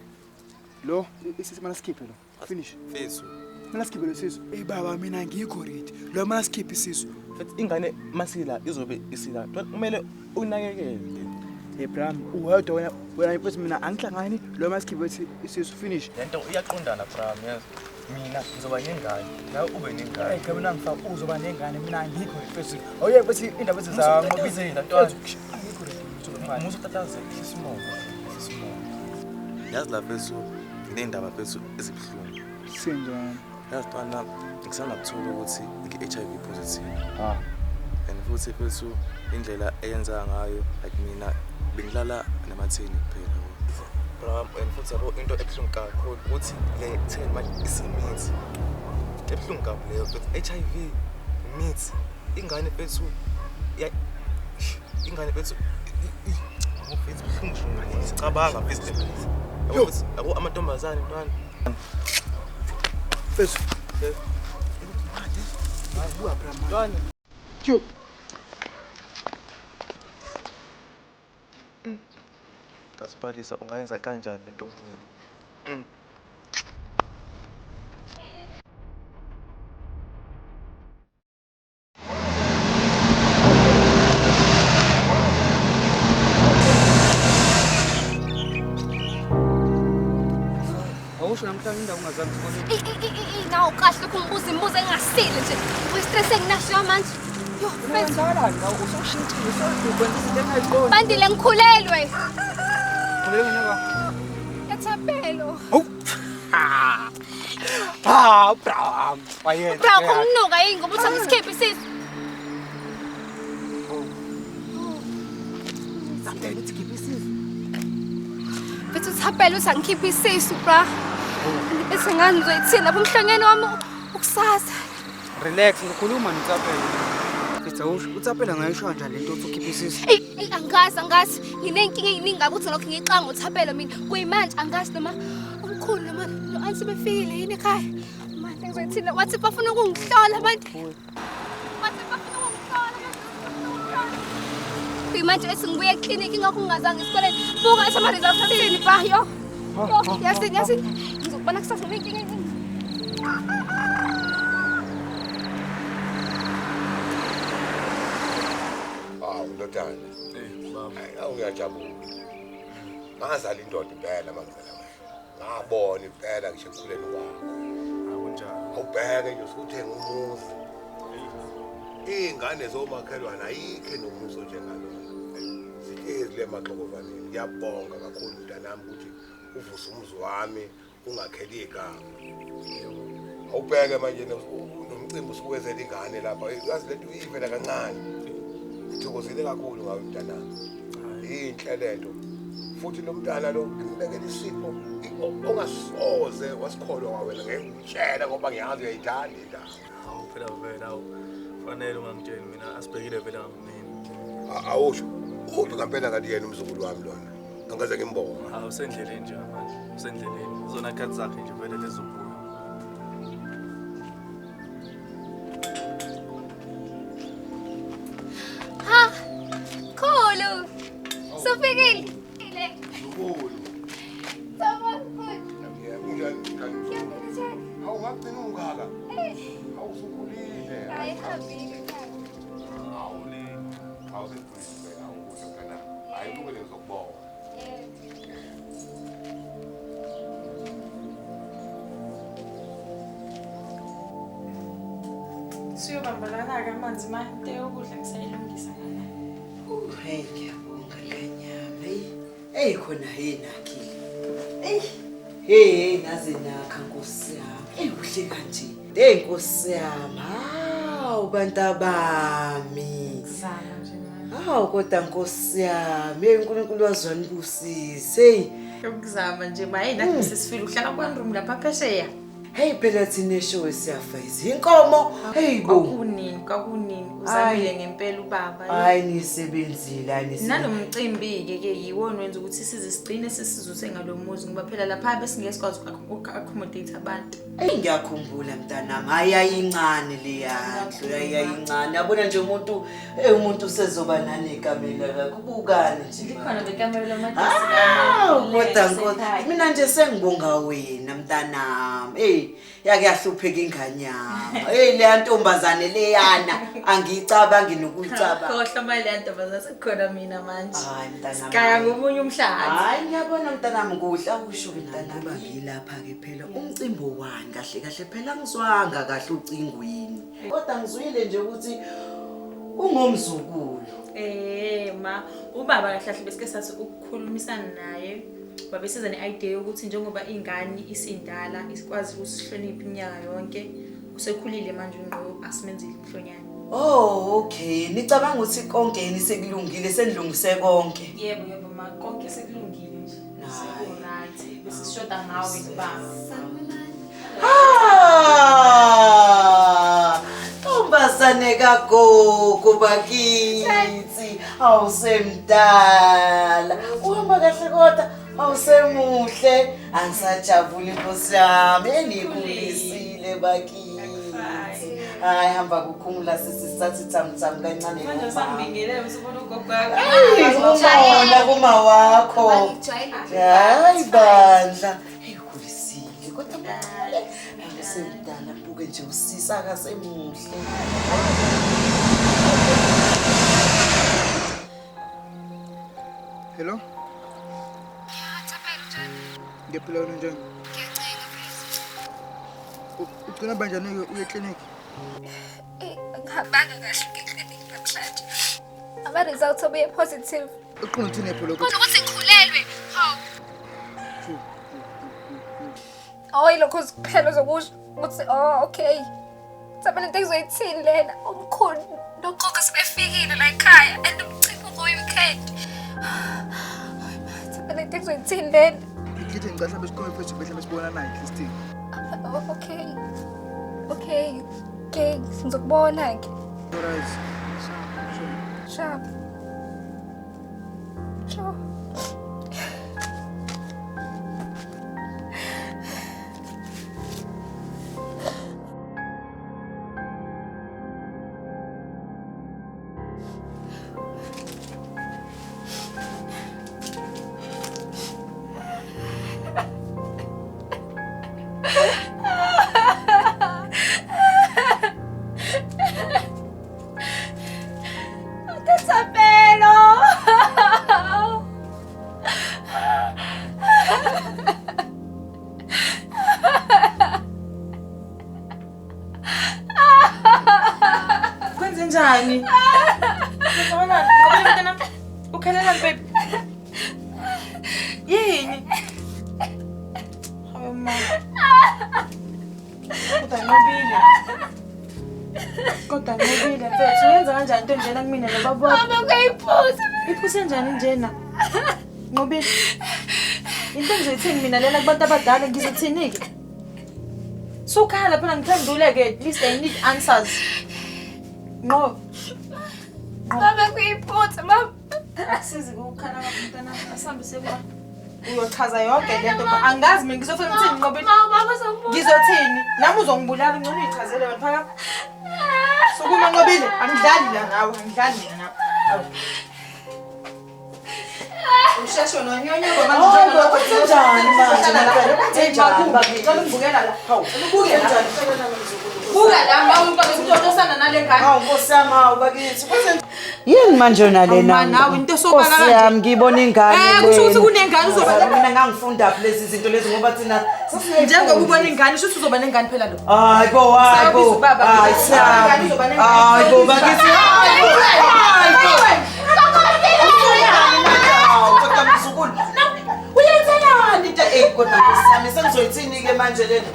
S4: Lo isimana sikhiphe lo. Finish.
S5: Mfethu.
S4: Mina sikhiphe lesisu. Ey baba mina ngikho ready. Lo mina sikhiphe isisu.
S5: Mfethu ingane masila izobe isila. Kumele unakekele.
S4: Hey Bram, uwedwa wena mfethu mina angihlangani lo masikhiphe isisu finish.
S5: Lento iyaqondana Bram yazi. Mina ngizoba nengane, nawe ube nengane.
S4: Hey cha mina ngifaka uzoba nengane mina angikho mfethu. Awuye mfethu indaba ezizami
S5: ngobizela ntwana.
S4: Angikho ready.
S5: Musu tatazela isimomo. Isimomo. Yazi la mfethu nginendaba mfethu ezibuhlungu.
S4: Sinjani?
S5: Yazi ntwana ngisanda kuthola ukuthi ngi-HIV positive.
S4: Ah.
S5: And futhi mfethu indlela eyenza ngayo like mina Bengilala namatheni kuphela yabo. Bra and futhi yabo into ebuhlungu kakhulu ukuthi le 10 manje isimithi. Ebuhlungu kabi leyo but HIV mithi ingane bethu ya ingane bethu mfethu buhlungu nje ngicabanga mfethu. Yabo futhi yabo amantombazane mntwana.
S4: Mfethu. Buya bra
S5: Mntwana.
S4: Yo.
S5: Kasipalisa ungayenza kanjani lento?
S11: Awusho namhlanje indawo ungazange ubone.
S3: Ey ey ey ey nawu kahle lokhu ngibuza imibuzo engasile nje. Uyi-stress enginaso manje. Yo, mfethu.
S11: Kwenzakalani la usushintshile usukwenza izinto engayiqondi.
S3: Bandile ngikhulelwe.
S11: Khulelwe njengoba.
S3: Yathapelo.
S11: Ah, bra. Wayenza.
S3: Bra kumnuka yini ngoba uthi angisikhiphe isisu.
S11: Samtshela ukuthi khipha isisu.
S3: Mfethu uThapelo uthi angikhiphe isisu bra. Bese ngani ngizoyithini lapho umhlonyeni wami ukusasa.
S11: Relax, ngikhuluma noThapelo. Mfethu awusho, uThapelo angayisho kanjani lento othi ukhipha isisu?
S3: Ey ey angazi angazi nginenkinga eyiningi kabi ukuthi lokhu ngixanga uThapelo mina. Kuyimanje angazi noma umkhulu noma no-anti befikile yini ekhaya. Manje ngizoyithini wathi bafuna ukungihlola abantu. Wathi bafuna ukungihlola abantu. Kuyimanje ethi ngibuye eklinikhi ingakho ngingazange esikoleni. Buka ethi ama-results athini ba yo. Yo yasini yasini ngizokubona kusasa nginenkinga eyiningi.
S13: Hawu ndodana.
S1: Eh baba.
S13: Hayi ngiyajabula. Ngazala indoda impela mangizala wena. Ngabona impela ngisho ekukhuleni kwakho.
S1: Akunjalo.
S13: Awubheke nje usuthenga umuzi. Iy'ngane zomakhelwane ayikho enomuzi onjengalona. Zihlezi le maxokovaneni. Ngiyabonga kakhulu mntanami ukuthi uvuse umuzi wami ungakheli igama. Awubheke manje nomcimbi usukwenzela ingane lapha. Yazi lento iyivela kancane. Ngithokozile kakhulu ngawe mntanami. Inhle lento. Futhi lo mntana lo ngibekela isipho ongasoze wasikholwa kwawena ngeke ngikutshele ngoba ngiyazi uyayithanda indaba.
S1: Hawu phela vele hawu. Fanele ungangitsheli mina asibhekile vele ngakunini.
S13: Awusho. Uphi ngempela kanti yena umzukulu wami lona? Angikaze ngimbone.
S1: Hawu usendleleni nje manje. Usendleleni. Uzona khathi zakhe nje vele lezobuya.
S3: Ha! Khulu. Sofikile.
S13: Mzukulu.
S3: Sawubona mkhulu.
S13: Yebo unjani mntwana? Hawu ngagcina ungaka. Hawu usukhulile.
S3: Hayi hambile ekhaya.
S13: Hawu le. Hawu sekukhulile wena awukuhle mntanami. Hayi kube ngizokubonga.
S2: Siyobambalana-ke amanzi ma into yokudla ngisayilungisa ngala.
S14: Hey ngiyabonga nganyama. Hey, hey khona hey nakhile. Hey, hey naze nakha Nkosi yami. Hey kuhle kanje. Hey Nkosi yami. Hawu bantabami.
S2: Zama nje ma.
S14: Hawu kodwa Nkosi yami. Hey uNkulunkulu wazwanibusise. Hey.
S2: Yokuzama nje ma hey nathi sesifile uhlala kwa room lapha phesheya.
S14: Hey phela thina eshowe siyafa izinkomo. Hey bo.
S2: Kwakunini kwakunini uzamile ngempela ubaba.
S14: Hayi nisebenzile hayi nisebenzile.
S2: Nalomcimbi ke yiwona wenza ukuthi size sigcine sesizuse ngalomuzi ngoba phela lapha besingeke sikwazi uku-accommodate abantu.
S14: Hey ngiyakhumbula mntanami hayi ayincane leya ndlu ayincane. Yabona nje umuntu umuntu usezoba nanekamela lakho ubukani nje.
S2: Likhona lekamelo lamadesi.
S14: Hawu kodwa Nkosi mina nje sengibonga wena mntanami. Hey yake yahlupheka ingane yami. Hey leya ntombazane leyana angiyicabangi nokuyicabanga.
S2: Khohlwa mali leya ntombazane sekukhona mina manje.
S14: Hayi mntanami.
S2: Sigaya ngomunye umhlathi.
S14: Hayi ngiyabona mntanami kuhle awusho mntanami ngilapha ke phela umcimbi wani kahle kahle phela ngizwanga kahle ucingweni. Kodwa ngizwile nje ukuthi ungomzukulu.
S2: Ma ubaba kahle kahle besike sathi ukukhulumisana naye babesiza ne-idea yokuthi njengoba ingane isindala isikwazi ukusihlonipha iminyaka yonke usekhulile manje ungqo asimenzile umhlonyane.
S14: Oh, okay. Nicabanga ukuthi konke yini sekulungile, senilungise konke.
S2: Yebo, yebo ma, konke sekulungile nje. Seku-right. Bese sishoda ngawe baba.
S14: Ah! Ntombazane kagogo bakithi. Awusemdala. Uhamba kahle kodwa awusemuhle. Angisajabuli Nkosi yami enikhulisile bakithi. Hayi hamba kukhumula sisi sathi thamthamu kancane
S2: Manje
S14: nomama.
S2: usangibingelele usubona ugogo wakho.
S14: Hayi, umona kuma wakho. Hayi bandla. Hey ukhulisile kodwa mncane. Awusemdala buke nje usisa akasemuhle.
S4: Hello? Ngiyaphila wena njani? Ugcina banjani-ke uye eklinikhi?
S3: Angihambanga kahle eklinikhi namhlanje. Ama-results abuye positive.
S4: Uqonde uthini phela
S3: Kodwa ukuthi ngikhulelwe. Hawu. Oh, yilokho kuphela ozokusho ukuthi oh okay. Sabona into engizoyithini lena. Umkhulu nogogo sebefikile la ekhaya and umcimbi uku-weekend. Sabona into engizoyithini lena.
S4: Ngithi ngicela mhlawumbe sikhulume face to face mhlawumbe sibonana at least.
S3: Oh, okay. Okay. Okay, ngizokubona-ke.
S4: Alright.
S3: Sharp. Sure. Thapelo.
S10: Kwenze njani? Kwenzakalani? Ngoba mntanami ukhalelani baby? Yini? Hawe mama. Kodwa nqobile. Kodwa nqobile mfethu uyenza kanjani into njena kumina nobaba wakho?
S3: Mama kuyayiphutha.
S10: Iphuse njani njena? Nqobile. Into engizoyithini mina lena kubantu abadala ngizothini-ke? Sukhala phela ngiphendule-ke at least I need answers. Nqo.
S3: Mama kuyiphutha mama.
S10: Akusizi ukukhala kwakho mntanami asihambe sekuba. Uyochaza yonke le nto angazi mina ngizofika ngithini Nqobile.
S3: Mama uzongibulala.
S10: Ngizothini? Nami uzongibulala ngcono uyichazele wena phakama. Sukuma Nqobile, angidlali la nawe, angidlali mina nawe. Awu. Usheshe nonyonyoba manje
S14: Hayi,
S10: njengoba
S14: kwenzenjani manje Makhwela? Kwenzenjani bakithi?
S10: Ngicela ungibukela la.
S14: Hawu,
S10: Ubuke la. Buka la mawuka usutotosana nale ngane.
S14: Hawu Nkosi yami, hawu bakithi. Yini manje yona lena?
S10: Awu, ma, nawe into esobala
S14: Nkosi
S10: kanje.
S14: yami ngibona ingane.
S10: Kusho ukuthi
S14: lena.
S10: kunengane uzoba
S14: Mina ngangifunda phi lezi zinto lezi ngoba thina
S10: njengoba ubona ingane shuthi uzoba nengane phela lo.
S14: Hayi bo, hayi bo.
S10: Sabiza ubaba.
S14: Hayi
S10: Ingane
S14: sami.
S10: uzoba nengane.
S14: Hayi bo bakithi. Hayi bo. Hayi bo. Hawu, kodwa mzukulu. Uyenzelani into eh kodwa Nkosi yami sengizoyithini ke manje lena?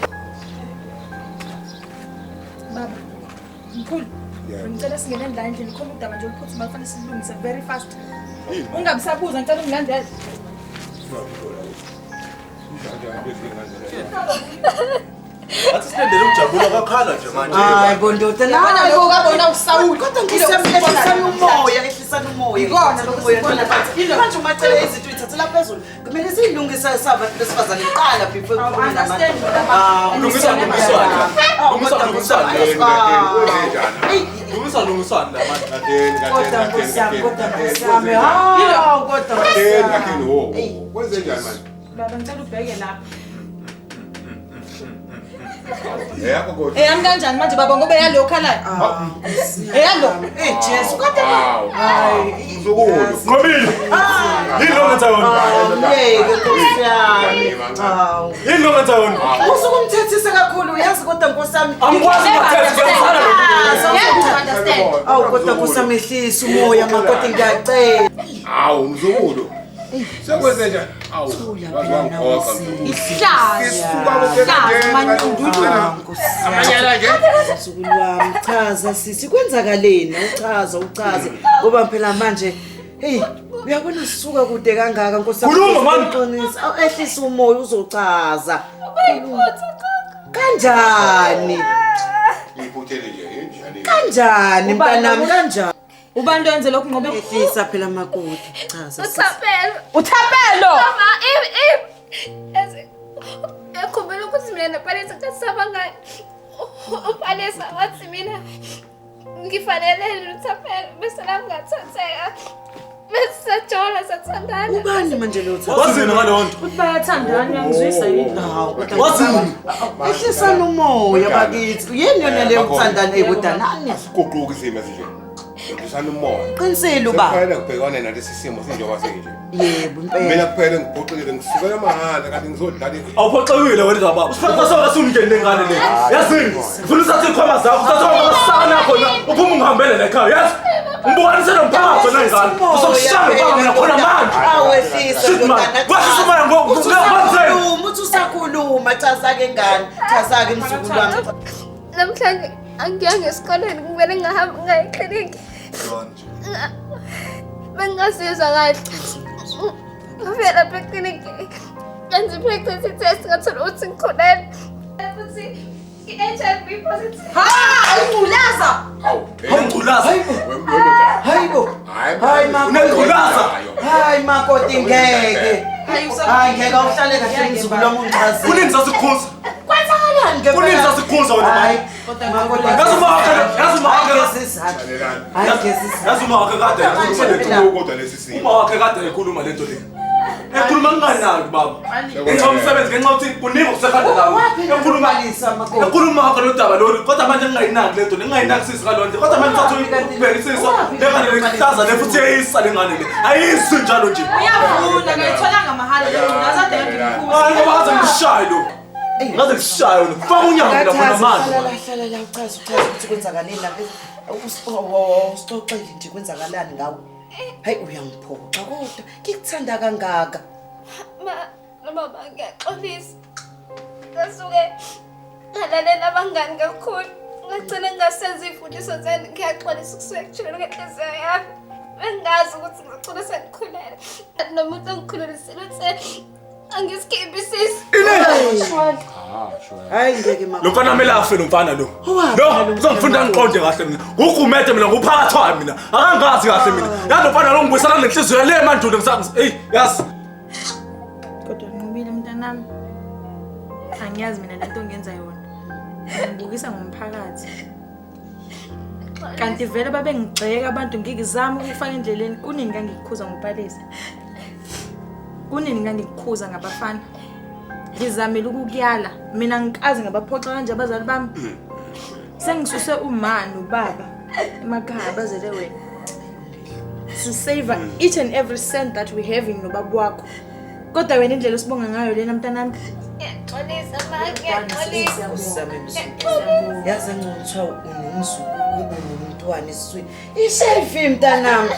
S2: Baba, mkhulu. Ngicela singene la endlini khona udaba nje oluphuthumayo kufanele silungise very fast. Ungabisabuza ngicela ungilandele.
S1: Athi silindele ukujabula kwakhala nje manje.
S14: Hayi bo ndoda
S10: Yabona
S14: nawe.
S10: lokhu abona usawuli.
S14: Kodwa Nkosi yami ehlisani umoya, ehlisani umoya.
S10: Ikona lokhu
S14: Umoya,
S10: sibona.
S14: ndoda. Manje umacele izinto uyithathela phezulu. Kumele siyilungise sabantu besifazane kuqala before
S10: Awu,
S14: kukhulume
S10: understand
S14: nabantu.
S10: mina, ma.
S14: Ah,
S1: Lungisa lungisani. Lungisa lungisani. Lungisa lungisani la manje.
S14: Kodwa Nkosi yami, kodwa Nkosi yami. Hawu, kodwa Nkosi yami.
S13: Kwenze njani manje?
S10: Baba ngicela ubheke lapha.
S13: Eyakho kodwa.
S10: Eyami kanjani manje baba ngoba eyalo okhalayo? Eyalo.
S14: Eh Jesu, kodwa
S13: Hawu. Mzukulu.
S1: Nqobile. Yini lo ngenza yona?
S14: Ngeke Nkosi yami. Hawu.
S1: Yini lo ngenza yona?
S14: Usukumthethisa kakhulu uyazi kodwa Nkosi yami.
S1: Angikwazi ukuthethisa, ngiyazala lo
S14: muntu. Awu kodwa Nkosi yami ehlisa umoya makoti ngiyacela.
S13: Hawu mzukulu. Sekwenze njani?
S14: Thula phela nawe mzukulu wami, chaza sisi, kwenzakaleni? Uchaza uchaze ngoba phela manje hey uyabona sisuka kude kangaka Nkosi yami.
S1: Khuluma, man.
S14: Qinisa, ehlisa umoya uzochaza. Kanjani?
S13: Ngiphuthele nje injani?
S14: Kanjani mntanami kanjani?
S2: Ubani oyenze lokhu ngoba
S14: ehlisa phela makoti. Chaza sisi.
S3: UThapelo.
S2: UThapelo!
S3: Mama, ekhumbula ukuthi mina noPalesa kasabangani. UPalesa wathi mina ngifanele noThapelo bese nami ngathatheka. Bese sajola sathandana.
S14: Ubani manje lo Thapelo?
S1: Wazini ngaleyo nto?
S2: Uthi bayathandana uyangizwisa yini?
S1: Wazini?
S14: Ehlisani umoya bakithi. Yini yona leyo kuthandana kodwa nani?
S13: Asiguquki isimo esinje. Ehlisani umoya.
S14: Qinisile ubaba.
S13: Sekufanele ngibhekane nalesi simo sinjengoba sinje.
S14: Yebo impela.
S13: Mina kuphela ngiphoxekile ngisukela mahhala kanti ngizodlala.
S1: Awuphoxekile wena baba. Usiphatha sonke sumngeni lengane le. Yazini, ngifuna uthathe ikhwama zakho, uthathe amasana khona, uphume ungihambele la ekhaya, yazi? Ngibukanise nomphakathi wena ngane. Uzokushaya baba mina khona manje.
S14: Awehlisa
S1: Shit, man. Wehlisa umoya
S14: Uthi uthi usakhuluma chaza-ke ngane, chaza-ke mzukulu wami.
S3: Namhlanje angiyanga esikoleni kumele ngihamba ngaye eklinikhi. Bengingazizwa kahle. Ngafika lapha eklinikhi ngenza i-pregnancy test ngathola ukuthi ngikhulelwe. Futhi i-HIV positive.
S14: Ha, ingculaza.
S1: Ingculaza.
S14: Hayibo. Hayi makoti.
S1: Unengculaza.
S14: Hayi makoti ngeke. Hayi ngeke awuhlale kahle mzukulu wami ungichazele.
S1: Kunini sasikhuza?
S14: Kwenzakalani ngempela?
S1: Kunini sasikhuza wena mama?
S14: Hayi makoti.
S1: Yazi uma wakhe, yazi uma wakhe.
S14: Hayi gezisa.
S1: Yazi uma wakhe kade ekhuluma le nto.
S13: Kodwa lesi simo.
S1: Uma wakhe kade ekhuluma le nto le. Ekhuluma nginganaki baba. Ngenxa yomsebenzi, ngenxa yokuthi kuningi okusekhanda lami. Ekhuluma ekhuluma wakhe lo daba lolu, kodwa manje ngingayinaki le nto, ngingayinaki sisi ngalo nto. Kodwa manje ngithatha ukubhekisisa lengane le ihlaza le futhi iyayisa le ngane le. Ayisi njalo nje.
S2: Uyavuna ngayitholanga mahhala le ngculaza kade ngimkhuza.
S1: Hayi ngoba ngaze ngishaye lo. Ngaze ngishaye lo. Faka unyawo mina khona manje.
S14: Hlala hlala la uchaze uchaze ukuthi kwenzakaleni la. Usixoxele nje kwenzakalani ngawe. Hayi uyangiphoxa kodwa ngikuthanda kangaka.
S3: Ma, baba ngiyaxolisa. Ngasuke ngalalela abangani kakhulu. Ngagcina ngingasenzi iy'fundiso zenu. Ngiyaxolisa ukusuke kujuleni kwenhliziyo yami. Bengingazi ukuthi ngizogcina sengikhulelwe. Nomuntu ongikhulelisile uthe angisikhiphi isisu.
S14: Hayi ngeke mama.
S1: Lo mfana kumele afe lo mfana lo. Lo uzongifunda ngiqonde kahle mina. Ngugumede mina nguphakathwayo mina. Akangazi kahle mina. Yazi lo mfana lo ngibuyisana nenhliziyo le mandulo ngisazi. Ey, yazi.
S2: Kodwa Nqobile mntanami. Angiyazi mina lento ongenza yona. Ngibukisa ngomphakathi. Kanti vele babengigxeka abantu ngikuzama ukufaka endleleni kunini ngangikukhuza ngoPalesa. Kunini ngangikukhuza ngabafana. Ngizamile ukukuyala. Mina ngikaze ngabaphoxa kanje abazali bami. Sengisuse uma nobaba emakhaya bazele wena. Sisave each and every cent that we having nobaba wakho. Kodwa wena indlela osibonga ngayo lena mntanami.
S3: Ngiyaxolisa ma, ngiyaxolisa.
S14: Yazi ngicothiwa unomzukulu unomntwana esiswini. Ishefi mntanami.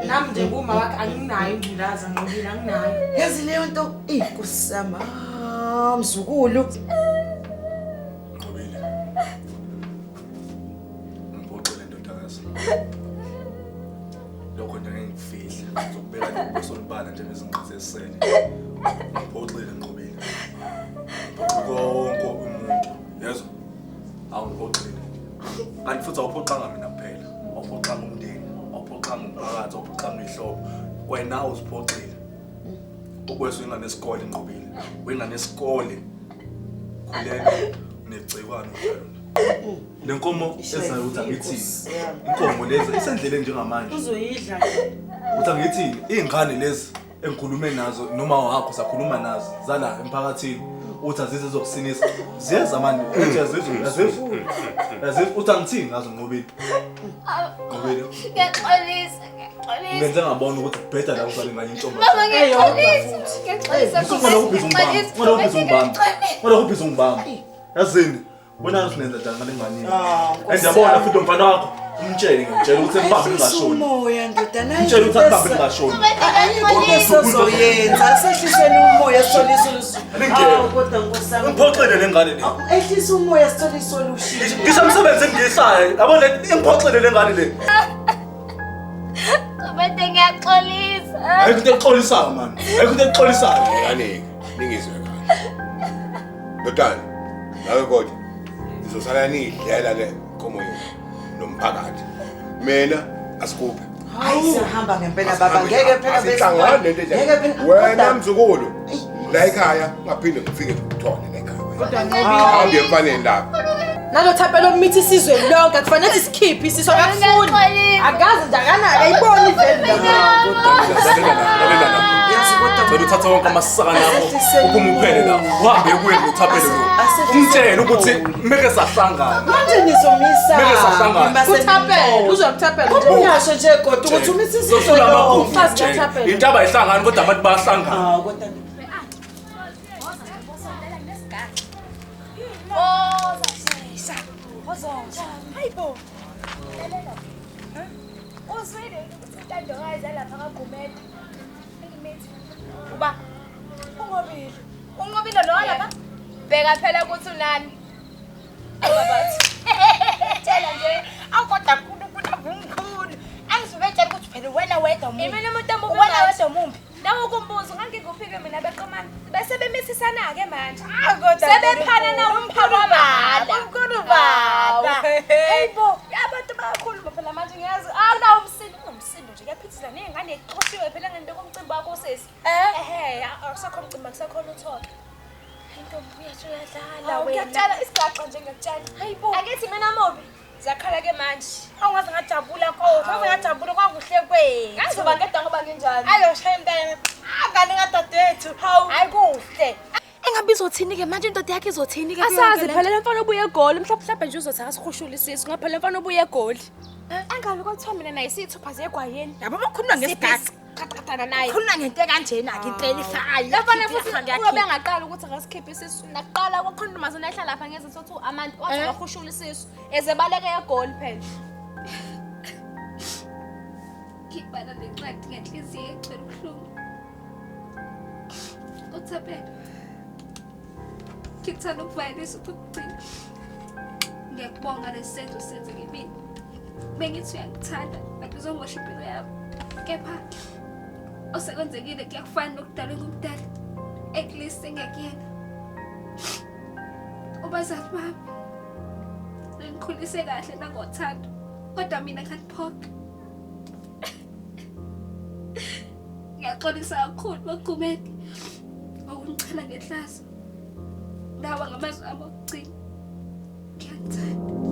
S2: Nami nje kuma wakhe anginayo ingculaza Nqobile anginayo.
S14: Yazi leyo nto inkosi yami mzukulu.
S1: Nqobile. Ngiphoxile ndodakazi. Lokho nje ngeke ngikufihle. Ngizokubeka nje ubuso olubala nje nezinqe zesele. Ngiphoxile Nqobile. Ngiphoxe wonke umuntu. Yezwa? Awungiphoxile. Kanti futhi awuphoxanga mina kuphela. Awuphoxanga umndeni, awuphoxanga umphakathi, awuphoxanga ihlobo. Wena uziphoxile. Ukweswa ingane esikole Nqobile. Wengane esikole. Khulelwe unegciwane njalo. Le nkomo ezayo ukuthi angithini. Inkomo lezi isendleleni njengamanje.
S2: Uzoyidla.
S1: Uthi angithini iy'ngane lezi engikhulume nazo noma wakho sakhuluma nazo zala emphakathini uthi azize zokusinisa ziyeza manje uthi azizwe azizwe azizwe uthi angithini ngazo Nqobile. Nqobile
S3: Ngiyaxolisa, ngiyaxolisa.
S1: ngenze ngabona ukuthi kubheda la uzale nganye intombazane.
S3: Mama ngiyaxolisa, ngiyaxolisa.
S1: Ungalokhu ubhizi ungibamba, ungalokhu ubhizi ungibamba, ungalokhu ubhizi ungibamba. Yazini, bona ukuthi nenza njani ngale ngane.
S14: Ah,
S1: And yabona futhi lo mfana wakho Umtshele ngimtshela ukuthi ekubambe ngingashoni.
S14: Umoya ndodana.
S1: Umtshele ukuthi akubambe ngingashoni.
S14: Ayikho esozoyenza. Sehliseni umoya sithole isolution. Awu kodwa Nkosi yami.
S1: Ngiphoxele le ngane le.
S14: Ehlisa umoya sithole isolution.
S1: Ngisho emsebenzini ngiyihlaya. Yabo le ingiphoxele le ngane le.
S3: Gumede ngiyaxolisa.
S1: Ayikho into exolisayo man. Ayikho into exolisayo.
S13: Ngane ningizwe kahle. Ndodana, nawe kodwa nizosala nidlela le nkomo yenu nomphakathi. Mina asikuphe.
S14: Hayi sihamba ngempela baba ngeke phela
S13: Asihlangani lento enje.
S14: Ngeke phela.
S13: Wena mzukulu la ekhaya ngaphinde ngifike ngikuthole la ekhaya.
S10: Kodwa
S13: Hambe emfaneni lapha.
S10: Nalo Thapelo umithi isizwe lonke akufanele sikhiphe isisu akakufuni. Akazi nje akanaka ayiboni ivele.
S1: Lalela la.
S14: Yazi kodwa
S1: Cela uthathe wonke amasakana akho uphume uphele la. Uhambe kuye noThapelo lo. Umtshele ukuthi meke sahlangana.
S14: Manje nizomisa.
S1: Meke sahlangana.
S10: KuThapelo uzokuThapelo
S14: Kodwa uyasho nje kodwa ukuthi umithi isizwe
S1: Zosula amagugu.
S14: lonke.
S1: Mtshele. Intaba ayihlangani kodwa abantu bayahlangana.
S14: Ah kodwa
S12: Hayibo. Lalela. Uzwile ukuthi intandokazi yalapha kaGumede. Engimithi. Uba unqobile. Unqobile lo lapha.
S6: Bheka phela ukuthi unani. Ababathi.
S9: Tshela nje awukodwa uNkulunkulu avumkhulu. Angizubetshela ukuthi phela wena wedwa umuntu.
S6: Imina umuntu omubi
S9: Wena
S6: manje.
S9: wedwa umumbi.
S6: Nawe ukumbuzo ngangikuphike mina beqomana. Bese bemithisana-ke manje.
S9: Ah kodwa
S6: Sebephana na umphako
S9: baba. Umkhulu baba.
S6: Hayibo, abantu bayakhuluma phela manje ngiyazi. Awunawo umsindo, unomsindo nje kuyaphithizela ney'ngane exoshiwe phela ngento komcimbi wakho sesi. Ehhe, akusekho umcimbi akusekho lutho-ke.
S12: Intombi uyasho uyadlala
S6: Hawu,
S12: wena.
S6: Ngiyakutshela isigaxa nje ngiyakutshela.
S12: Hayibo.
S6: Angithi mina mubi. Ziyakhala-ke manje.
S9: Awungaze ngajabula kodwa. Ngaze ngajabula kwakuhle kwethu.
S6: Ngangizoba ngedwa ngoba nginjani.
S9: Alo shaya mntana. Angane kadadewethu.
S6: Hawu.
S9: Hayi kuhle.
S12: Engabe izothini-ke manje indoda yakhe izothini-ke?
S6: Asazi phela le mfana obuye eGoli mhlawumbe nje uzothi akasihushule isisu ngoba phela le mfana obuye eGoli. Angabe kwathiwa mina naye siyithupha zegwayeni.
S9: Yabo bakhuluma ngesigaxa.
S6: Qaqaqana naye.
S9: Khuluma ngento ekanjena-ke impela ifayo.
S6: Le mfana futhi uyobe engaqala ukuthi akasikhiphe isisu. Nakuqala kwakhona intombazane ehlala lapha ngeze sothi amanti wathi akahushule isisu. Ezebaleke eGoli phela.
S3: Ngibhala le ncwadi ngenhliziyo egcwele ubuhlungu. UThapelo, ngithanda ukuvalelisa ukugcina. Ngiyakubonga lesi senzo senze kimina. Bengithi uyangithanda, kanti uzomosha impilo yami. Kepha osekwenzekile kuyakufana nokudalwe ngumdali. At least sengiyakuyena. Ubazali bami bengikhulise kahle nangothando, kodwa mina nganiphoqa. Ngiyaxolisa kakhulu baGumede ngokungichela ngehlazo. Nawa ngamazwi ami okugcina. Ngiyakuthanda.